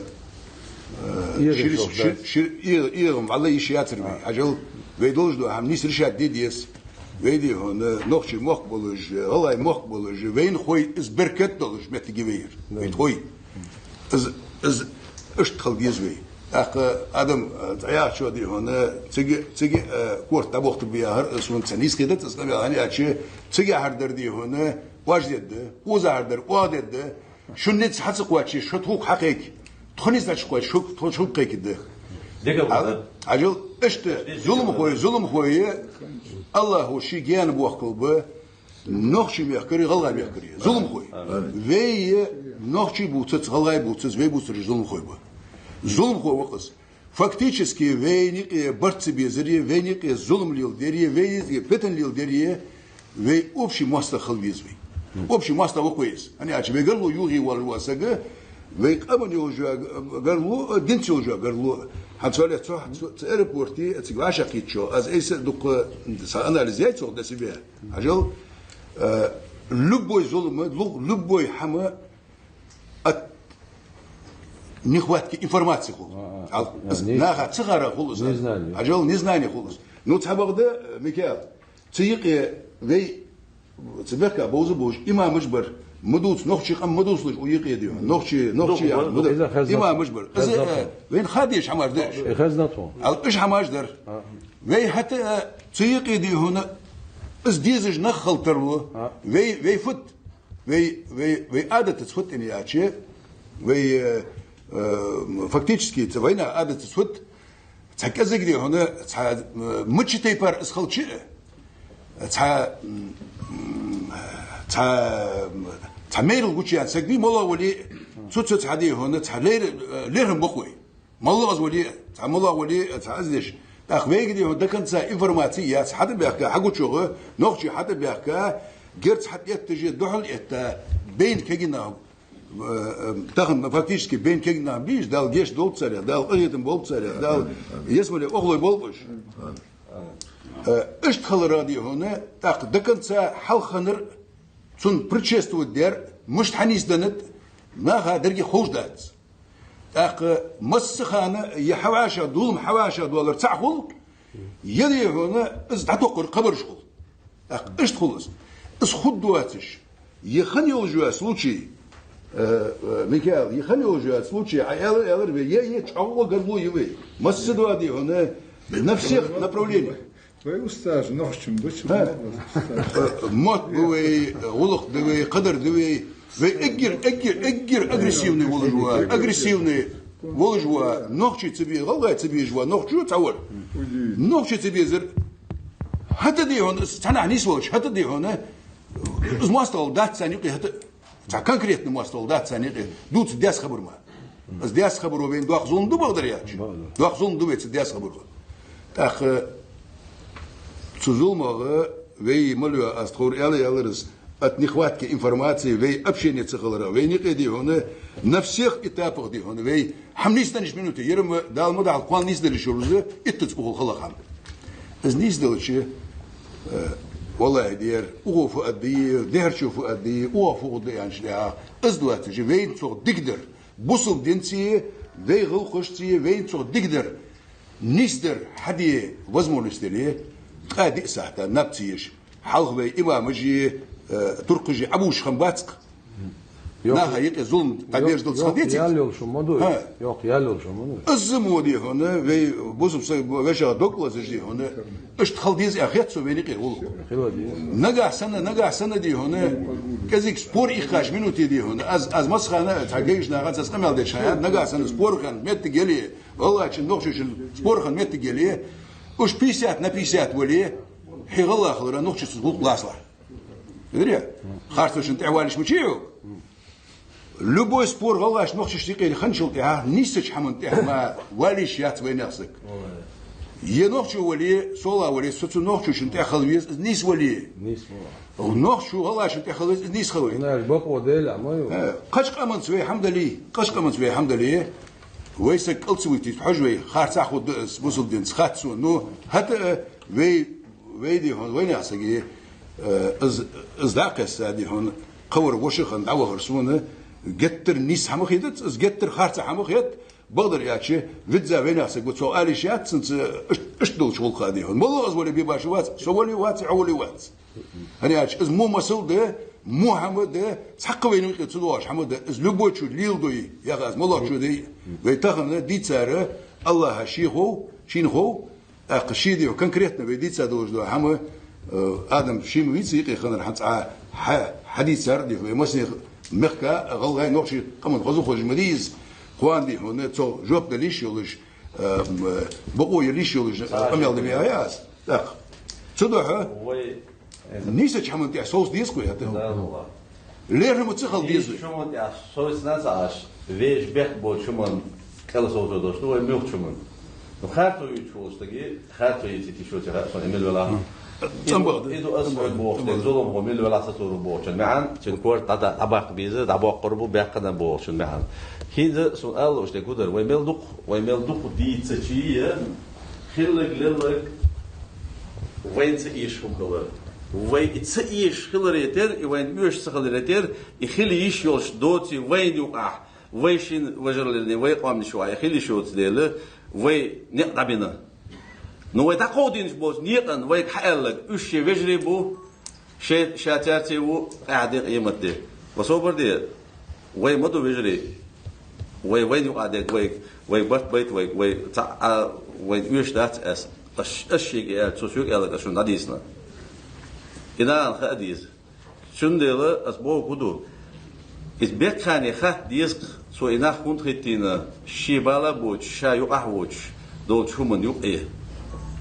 э, ширис-, шир-, шир-, э, э, валла йиш яцар вай. Хьажал, вай долаш дола хӀама нийса решать де деза. Вай дий хьона, нохчий мохк болаш, гӀалгӀай мохк болаш, вайна хой из беркат долаш моттиг я вай ер. Вайна хой. Из, из иштта хила деза вай. ТӀаккха адам, э, цхьа яхачо дий хьона, цига, цига, э, корта дӀабохийтаргба яхар, э, сона цхьа нийса хетац, из къамаьл, хӀана аьлча, цига яхар дар дий хьона, оаш дергда, укхаза яхар дар оаха дергда, шун низ хьа ца кхоаче, шо тхога хьакхайка, тхо низ хьа ца кхоаче, шо, тхо шуга кхайкаргда. Дегал Хьа-, хьажал, иштта, зуламхой, зуламхой, АллахӀа ший гаьна боахкалба, нохчий мехкарий, гӀалгӀай мехкарий. Зуламхой. Вай нохчий бувцац, гӀалгӀай бувцац, вай бувцараш зуламхой ба. Зуламхо ва-кх из. Фактически вайна юкъе барт ца безаре, вайна юкъе зулам леладаре, вайна юкъе фитна леладаре, вай общий моастагӀа хила веза вай. Общий моастагӀа ва-кх вай из. ХӀана аьлча вай гаргало юхе воаллаш вола саг, вай къаман йолаш йола гаргало, динца йолаш йола гаргало. ХӀанз цхьа ле цу, цу, цу аэропорте цига вӀашагӀкхийттача, аз айса дукха са анализ яьй цох для себя. Хьажал, э, любой зулам, лу-, любой хӀама от нехватки информации хул. А, а, а, не-, наха ца хара хул из. Незнание. Хьажал, незнание хул из. Ну, цхьабакъда, э, Микаил, цу юкъе вай, цу мехка бовза болаш имамаш бар, ма дувца, нохчий къам ма дувцалаш укх юкъе дий хьона. Нохчий, нохчий Духу яхар ба, ма да-, духу. Имамаш бар. Из, э, вайна ха дезаш хӀамаш да уж. Э, хезна тхона. Ал уж хӀамаш дар. А. Вай хӀаьта, э, цу юкъе дий хьона, из дезаш нах хила тарлу. А. Вай, вай фуд, вай, вай, вай Ӏадатаца фуд аьнна аьлча, вай, э, э, фактически цу вайнаьха Ӏадатаца фуд, цхьа кӀезига дий хьона, цхьа, э, мичча тайпара из хилча, цхьа, м, цхьа, цхьа майрал гучаяьнна саг дий, моллагӀа вале, цу, цу цхьа дий хьона, цхьа лер-, э, лерхӀам ба-кх вай. МоллагӀа из вале, цхьа моллагӀа вале, цхьа из деш. ТӀаккха вайга дий хьона до конца информаци яц, хьатӀабаьхка, хьагучагӀа, нохчий хьатӀабаьхка, герз хьатӀаэтташ, духьал этта, байна кагий нах, э, э, тахан фактически байна кагий нах бий уж, Дала гешт долда царех, Дала къахетам болба царех, Дала ялсмале охлой болба уж. Э, иштта хиларах дий хьона, тӀаккха до конца хьалха хиннар, цунна предшествовать даьр, мишта хьанийсденнад, наха деррига ховш дац. ТӀаккха массахана е хьавӀашагӀ, зулам хьавӀашагӀдоалар цхьа хул, е дий хьона из дӀатохкар кхыбараш хул. ТӀаккха иштта хул из. Из хургдоацаш, е хинна йолаш йола случай, э, э, Микаил, е хинна йолаш йола случай, Ӏа аьлар, аьлар вай, е, е чӀоагӀа гаргало я вай. Массадола дий хьона, на всех направлениях. Вай устаза нохчий ба, чу ма устаз. Мотт ба вай, гӀулакх да вай, кхадар да вай. Вай эггара, эггара, эггара агрессивный волаш ва, агрессивный волаш ва. Нохчий ца безаш, гӀалгӀай ца безаш ва, нохчо цхьа вар. Нохчий ца безар. ХӀаьта дий хьона, из цхьаннахьа нийсвелча, хӀаьта дий хьона, из моастагӀал дац царна юкъе хӀаьта. Цхьа конкретный моастагӀал дац царна юкъе. Дувца даьсса хабар мара. Из даьсса хабаро вайна доккха зулам ду, бакъдар аьлча. Доккха зулам ду вай цу даьсса хабаро. ТӀаккха цу зуламах вай мел йола, аз тховра аьле аьлар из, от нехватки информации, вай общение ца хиларах, вайна юкъе дий хьона, на всех этапах дий хьона, вай хӀама нийсденнача минуте, ер ма Дала ма дахьалда, кхоана нийсделаш йолаш да, иттаза укхул хала хӀама. Из нийсделча, э, валлахӀи, дера, укхо фу аргда, дехарчо фу аргда, укхо фу хургда аьнначул тӀехьагӀа, из доацаш, вайна цох дикадар, бусалба динца, вай гӀулакхашца, вайна цох дикадар, нийсдар хьаде возможность дале, ткъаь диъ сахьата наб ца еш, хьалха вай имамаши, э, туркхаши Ӏобувцаш хиннабац-кх. Наха юкъе зулам дӀаберзадалца хила деций? Йоккха ял йолаш ма ду. ХӀа. Йоккха ял йолаш ма ду. Из мо дий хьона, вай бусалба са-, вешагӀа дог лазаш дий хьона, иштта хила деза аьнна хет сона вайна юкъе гӀулакх. Хила деза. Нагахьа санна, нагахьа санна дий хьона, кӀезига спор ихкача минуте дий хьона, аз, аз массахана цхьа гайгаш нахаца аз къамаьл деш хьаяр, нагахьа санна спор хинна моттиг яле, гӀалгӀачун, нохчочун спор хинна моттиг яле, уж пятьдесят на пятьдесят вале, хье гӀалгӀа хиларах, нохчашца гӀулакх лацалахь. Виря? Харцонна тӀехвала йиш ма яц хьога. Любой спор гӀалгӀашта, нохчашта юкъе хинначул тӀехьагӀа нийсача хӀаман тӀехьа ма вала йиш яц вайнаьха саг. Е нохчо вале, сола вале, со цу нохчочун тӀехьа хила веза, из нийса вале. Нийса вале. Нохчо гӀалгӀачун тӀехьа хила веза, из нийса хила веза. Наш бакъо дела ма ю. Э, кхыча къаманца вай хӀама дале, кхыча къаманца вай хӀама дале, вай саг кӀал ца витийта хьожа вай, харцахьа хургда из бусалба динца, хац сона. Ну, хӀаьта, э, вай Вай, дий хьона, вайнаьха сага, э, из, из дӀакхесса, дий хьона, кхывар вошахан дӀавахар сона геттара нийса хӀама хетац, из геттара харца хӀама хет, бакъдар аьлча, визза вайнаьха саг ва, цо ала йиш яц цунца, ишт-, иштта долча гӀулакха, дий хьона. МоллагӀа из вале бе башха вац, со вале вац, Ӏа вале вац. ХӀана аьлча из муха масал да, муха хӀама да, цхьаккха вайна юкъе ца доагӀаш хӀама да, из любой чу леладой, яха аз моллагӀчо дий, вай тахан дийцар АллахӀа ший хов, шийна хов, ТӀаккха ший, дий хьона, конкретно вай дийца долаш дола хӀама, э, Адам ший ма вийца юкъе хиннар, хӀанз Ӏа хьа-, хьадийцар, дий хьона, вай массанех мехка, гӀалгӀай, нохчий къаман хоза хозаш ма дий из. Кхоана, дий хьона, цо жоп дала йиш йолаш, э, м, э, бокъо яла йиш йолаш, э, къамаьл да вай аз. ТӀаккха цудухьа вай нийсача хӀаман тӀа совца деза кхы, хӀаьта. Да, валлахӀи. ЛерхӀам ма ца хила деза. Нийсача хӀаман тӀа совцац аьнна ца Ӏаш, вешта бехк болча хӀаман кӀал совцар дош да вай муьлххача хӀаман. Ну, харцо йийцача волча сага харцо йийцийта йиш йоацаш хиннад, мел велахь. ЦӀенбагӀа да. Из да аз хьога бохаш, зуламхо мел велахь сацор ва бохачун маӀан, цун корта дӀа-, дӀабаккха беза, дӀабоаккхар ба баьккхача наха бохачун маӀан. ХӀанз сона ала луш да гудар, вай мел дукха, вай мел дукха дийцача а, хилларг, лелларг вайна ца эшаш хӀама хилар. Вай и ца эшаш хиларе тера, и вайна оьшуш ца хиларе тера, и хила йиш йолаш доацаш вайна юкъахь, вай шин важар лерне, вай къоамаш юкъахь, и хила йиш йоацаш дела, вай никъ дӀабина. Ну, вай дӀакховдийнача болча наькъан вайга хьааьлларг, уж шоай вежарий ба, шоай, ша цаьрца ва, къаьхьа де, къемат де. Ва собар де, вай ма да вежарий. Вай вайна юкъахь дерг, вай, вай барт байта вайга, вай цхьа а, вайна оьшуш дац аз. Аз, аз шийга аьлча, цо соьга аьлларг аз шоана дӀадийцад. И нахана хаа деза. Цундела аз бохаргва да. Из бехкахьа хатта деза-кх, цо и нах хӀунда хӀиттийна, ший бала боацаш, ша юкъахь воацаш долча хӀаман юкъе.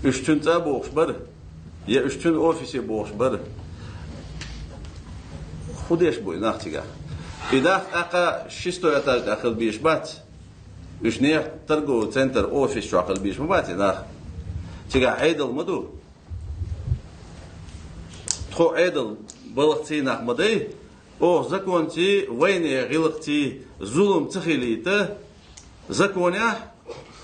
Уж цун цӀа бохаш бар, е уж цун офисе бохаш бар. Фу деш ба и нах цигахь? И нах тӀаккха шестой этаж тӀа хила безаш бац. Уж наьха торговый центр, офис чу хила безаш ма бац и нах. Цигахь Ӏедал ма да. Тхо Ӏедал балхаций нах ма дай, оаха законций, вайнаьха гӀиллакхций зулам ца хилийта, законехь,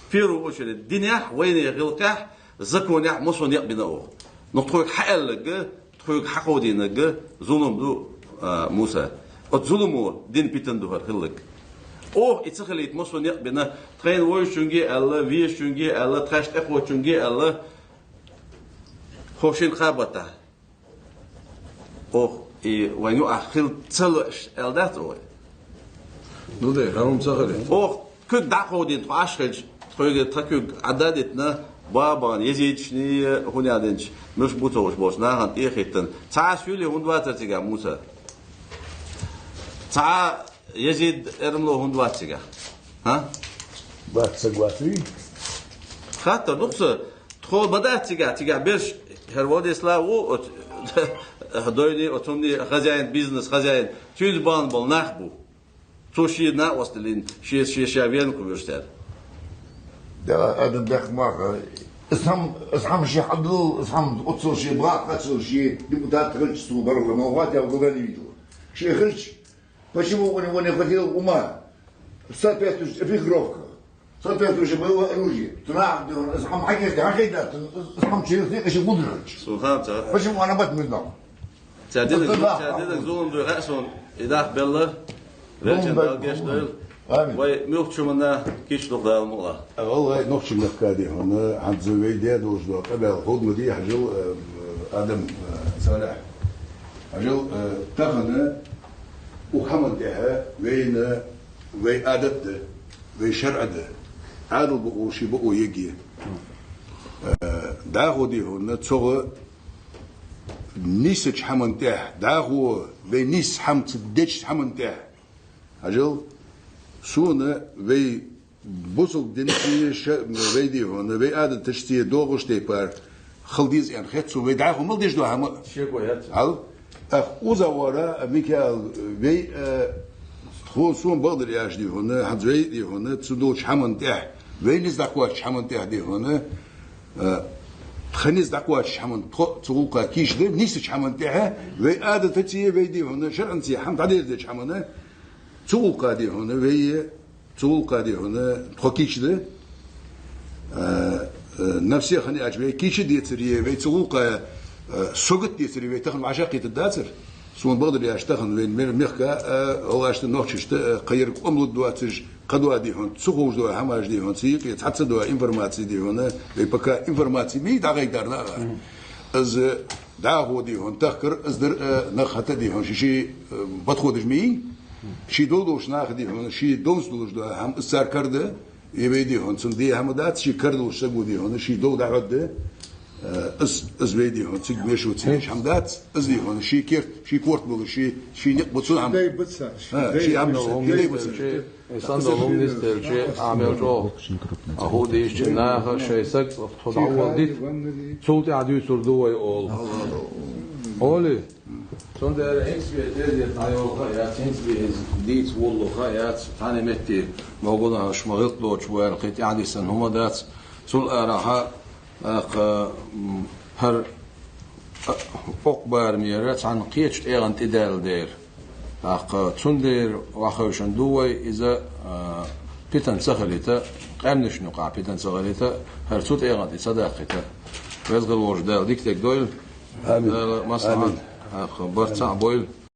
в первую очередь, динехь, вайнаьха гӀиллакхехь, законехь массо а никъ бина оаха. Но тхоайга хьааьлларг, тхоайга хьакховдийнарг зулам да, а, Муса. Оцу зуламо дина питана да хӀара хилларг. Оаха и ца хилийта массо а никъ бина, тхайна вовзачунга а аьлла, везачунга а аьлла, тхаьш тӀехочунга а аьлла, хӀо шин кхабатта. Оаха и вайна юкъахь хила ца луш аьлла дац оаха? Ну да, хӀама ца хилийта. Оаха куьг дӀакховдийна тхо Ӏаш хилча, тхоайга тха куьг Ӏадда а дитина, бабан, езидашний, хӀунда аьлча, муьлш бу ца хууш болча нахана тӀехӀиттина. Цхьа а суьйле хӀунда вацар цигахь, Муса? Цхьа а езид эрмало хӀунда вац цигахь? ХӀа? Вац, саг вацарий? Хаттар ду-кх са, тхо ма дац цигахь, цигахь бераш, хӀара Владислав ва, оцу дойни, оцунни хозяин, бизнес хозяин, цуьнца бахьан бола нах ба. Цо ший накъост лин, ший, ший ша венна кхувш цар. Да, адам бехк ма бий. Из хӀама, из хӀама ше хьадул, из хӀама оццул ше бакъ, оццул ше депутат хилча, цо барла ма вац, я в глаза не видел. Ше хилча, почему он его не хватил ума? Соответствующая экипировка, соответствующее боевое оружие. Цунах, из хӀама хьакъехьа хьакъехьа дац, из хӀама через некъа ше гулдирхача. Субханаллах. Почему она об этом не знала? Цар динарг, цар динарг зулам да хаьа сона, и нах белла, Велча Дала гешт дойла. Амин. Вай муьлххача хӀаманна кийчдоаккх Дала мукъалахь. Валлахьи, нохчий мехка, дий хьона, хӀанз вай де долаш дола къамаьл ховш ма дий, хьажал, э, Адам, э, Салихь. Хьажал, э, тахан укх хӀаман тӀехьа вайна, вай Ӏадат да, вай шарӀа да. Ӏаьдал бокъо ший бокъо ергья. Э, дӀахо, дий хьона, цох нийсача хӀаман тӀехьа, дӀахо вай нийса хӀама ца деча хӀаман тӀехьа. Хьажал, сона вай бусалба динца, ша-, вай, дий хьона, вай Ӏадаташца доагӀаш тайпара хила деза аьнна хет сона, вай дӀахо мел деш дола хӀама. Шеко яц. Хьал? Ах, узавара, Микаил, вай, э, тхо, сона бакъдар аьлча, дий хьона, хӀанз вай, дий хьона, цу долча хӀаман тӀехьа, вай низ дӀакхоачача хӀаман тӀехьа, дий хьона, э, тха низ дӀакхоачача хӀаман тхо цу гӀулакха кийча да, нийсача хӀаман тӀехьа, вай Ӏадатацеи, вай, дий хьона, шарӀанцеи хӀама дӀадерзадеча хӀамана, цу гӀулакха, дий хьона, вай, цу гӀулакха, дий хьона, тхо кийча да. Э, э, на всех, хӀана аьлча вай кийча децаре, вай цу гӀулакха Э, со гатдецаре вай тахан вӀашагӀкхетаргдацар. Сона бакъдар аьлча, тахан вай мер-, мехка, э, гӀалгӀашта, нохчашта, э, кхы еррига къам лургдоацаш, кхыдола, дий хьона, ца ховш дола хӀамаш, дий хьона, ца юкъе цхьацца дола информаци, дий хьона, вай пока информаци ма йий дӀагӀайгдар наха. Из дӀахо, дий хьона, тахкар, из дар, э, нах хӀаьта, дий хьона, ший-ший, э, подходаш ма йий. Ший дов долча наха, дий хьона, ший довза долаш дола хӀама, из цар карда, из вай, дий хьона, цунна де хӀама дац, ший кара долча саго, дий хьона, ший дов дӀахьоргда. Э, из, из вай, дий хьона, цига мешо ца еш хӀама дац, из, дий хьона, ший керт, ший корта болаш, ший, ший никъ ба цун хӀама. Дай ба цар, ший А, дай ший ба хӀама цар, ший дай ба цар. Э, сандалом нисделча, Ӏамал чӀоагӀа а хӀу дийшача наха шоай саг тхо дӀаволла дита, цул тӀехьа дуьйцур да вай, оал. Оалий? Цундела хӀинца вай тӀера дӀайолла ха яц, хӀинца вай из дийца волалу ха яц, цхьанне метте ма гӀо, хӀанз ма гӀилт доацаш вар, кхы тӀехьадиссана хӀама дац. Цул арахьа, тӀаккха, м, хӀара, а, укх барамера цхьан кхеча тӀегӀан тӀа даьлла дера. ТӀаккха цундела вӀахавшан да вай, из, а, питана ца хилийта, къаьмнашна юкъахь питана ца хилийта, хӀара цу тӀегӀан тӀа ца даккхийта. Веза хила волча Дала дика дерг дойла. Амин. Дала маслахьат, Амин. ТӀаккха барт цхьаъ бойла.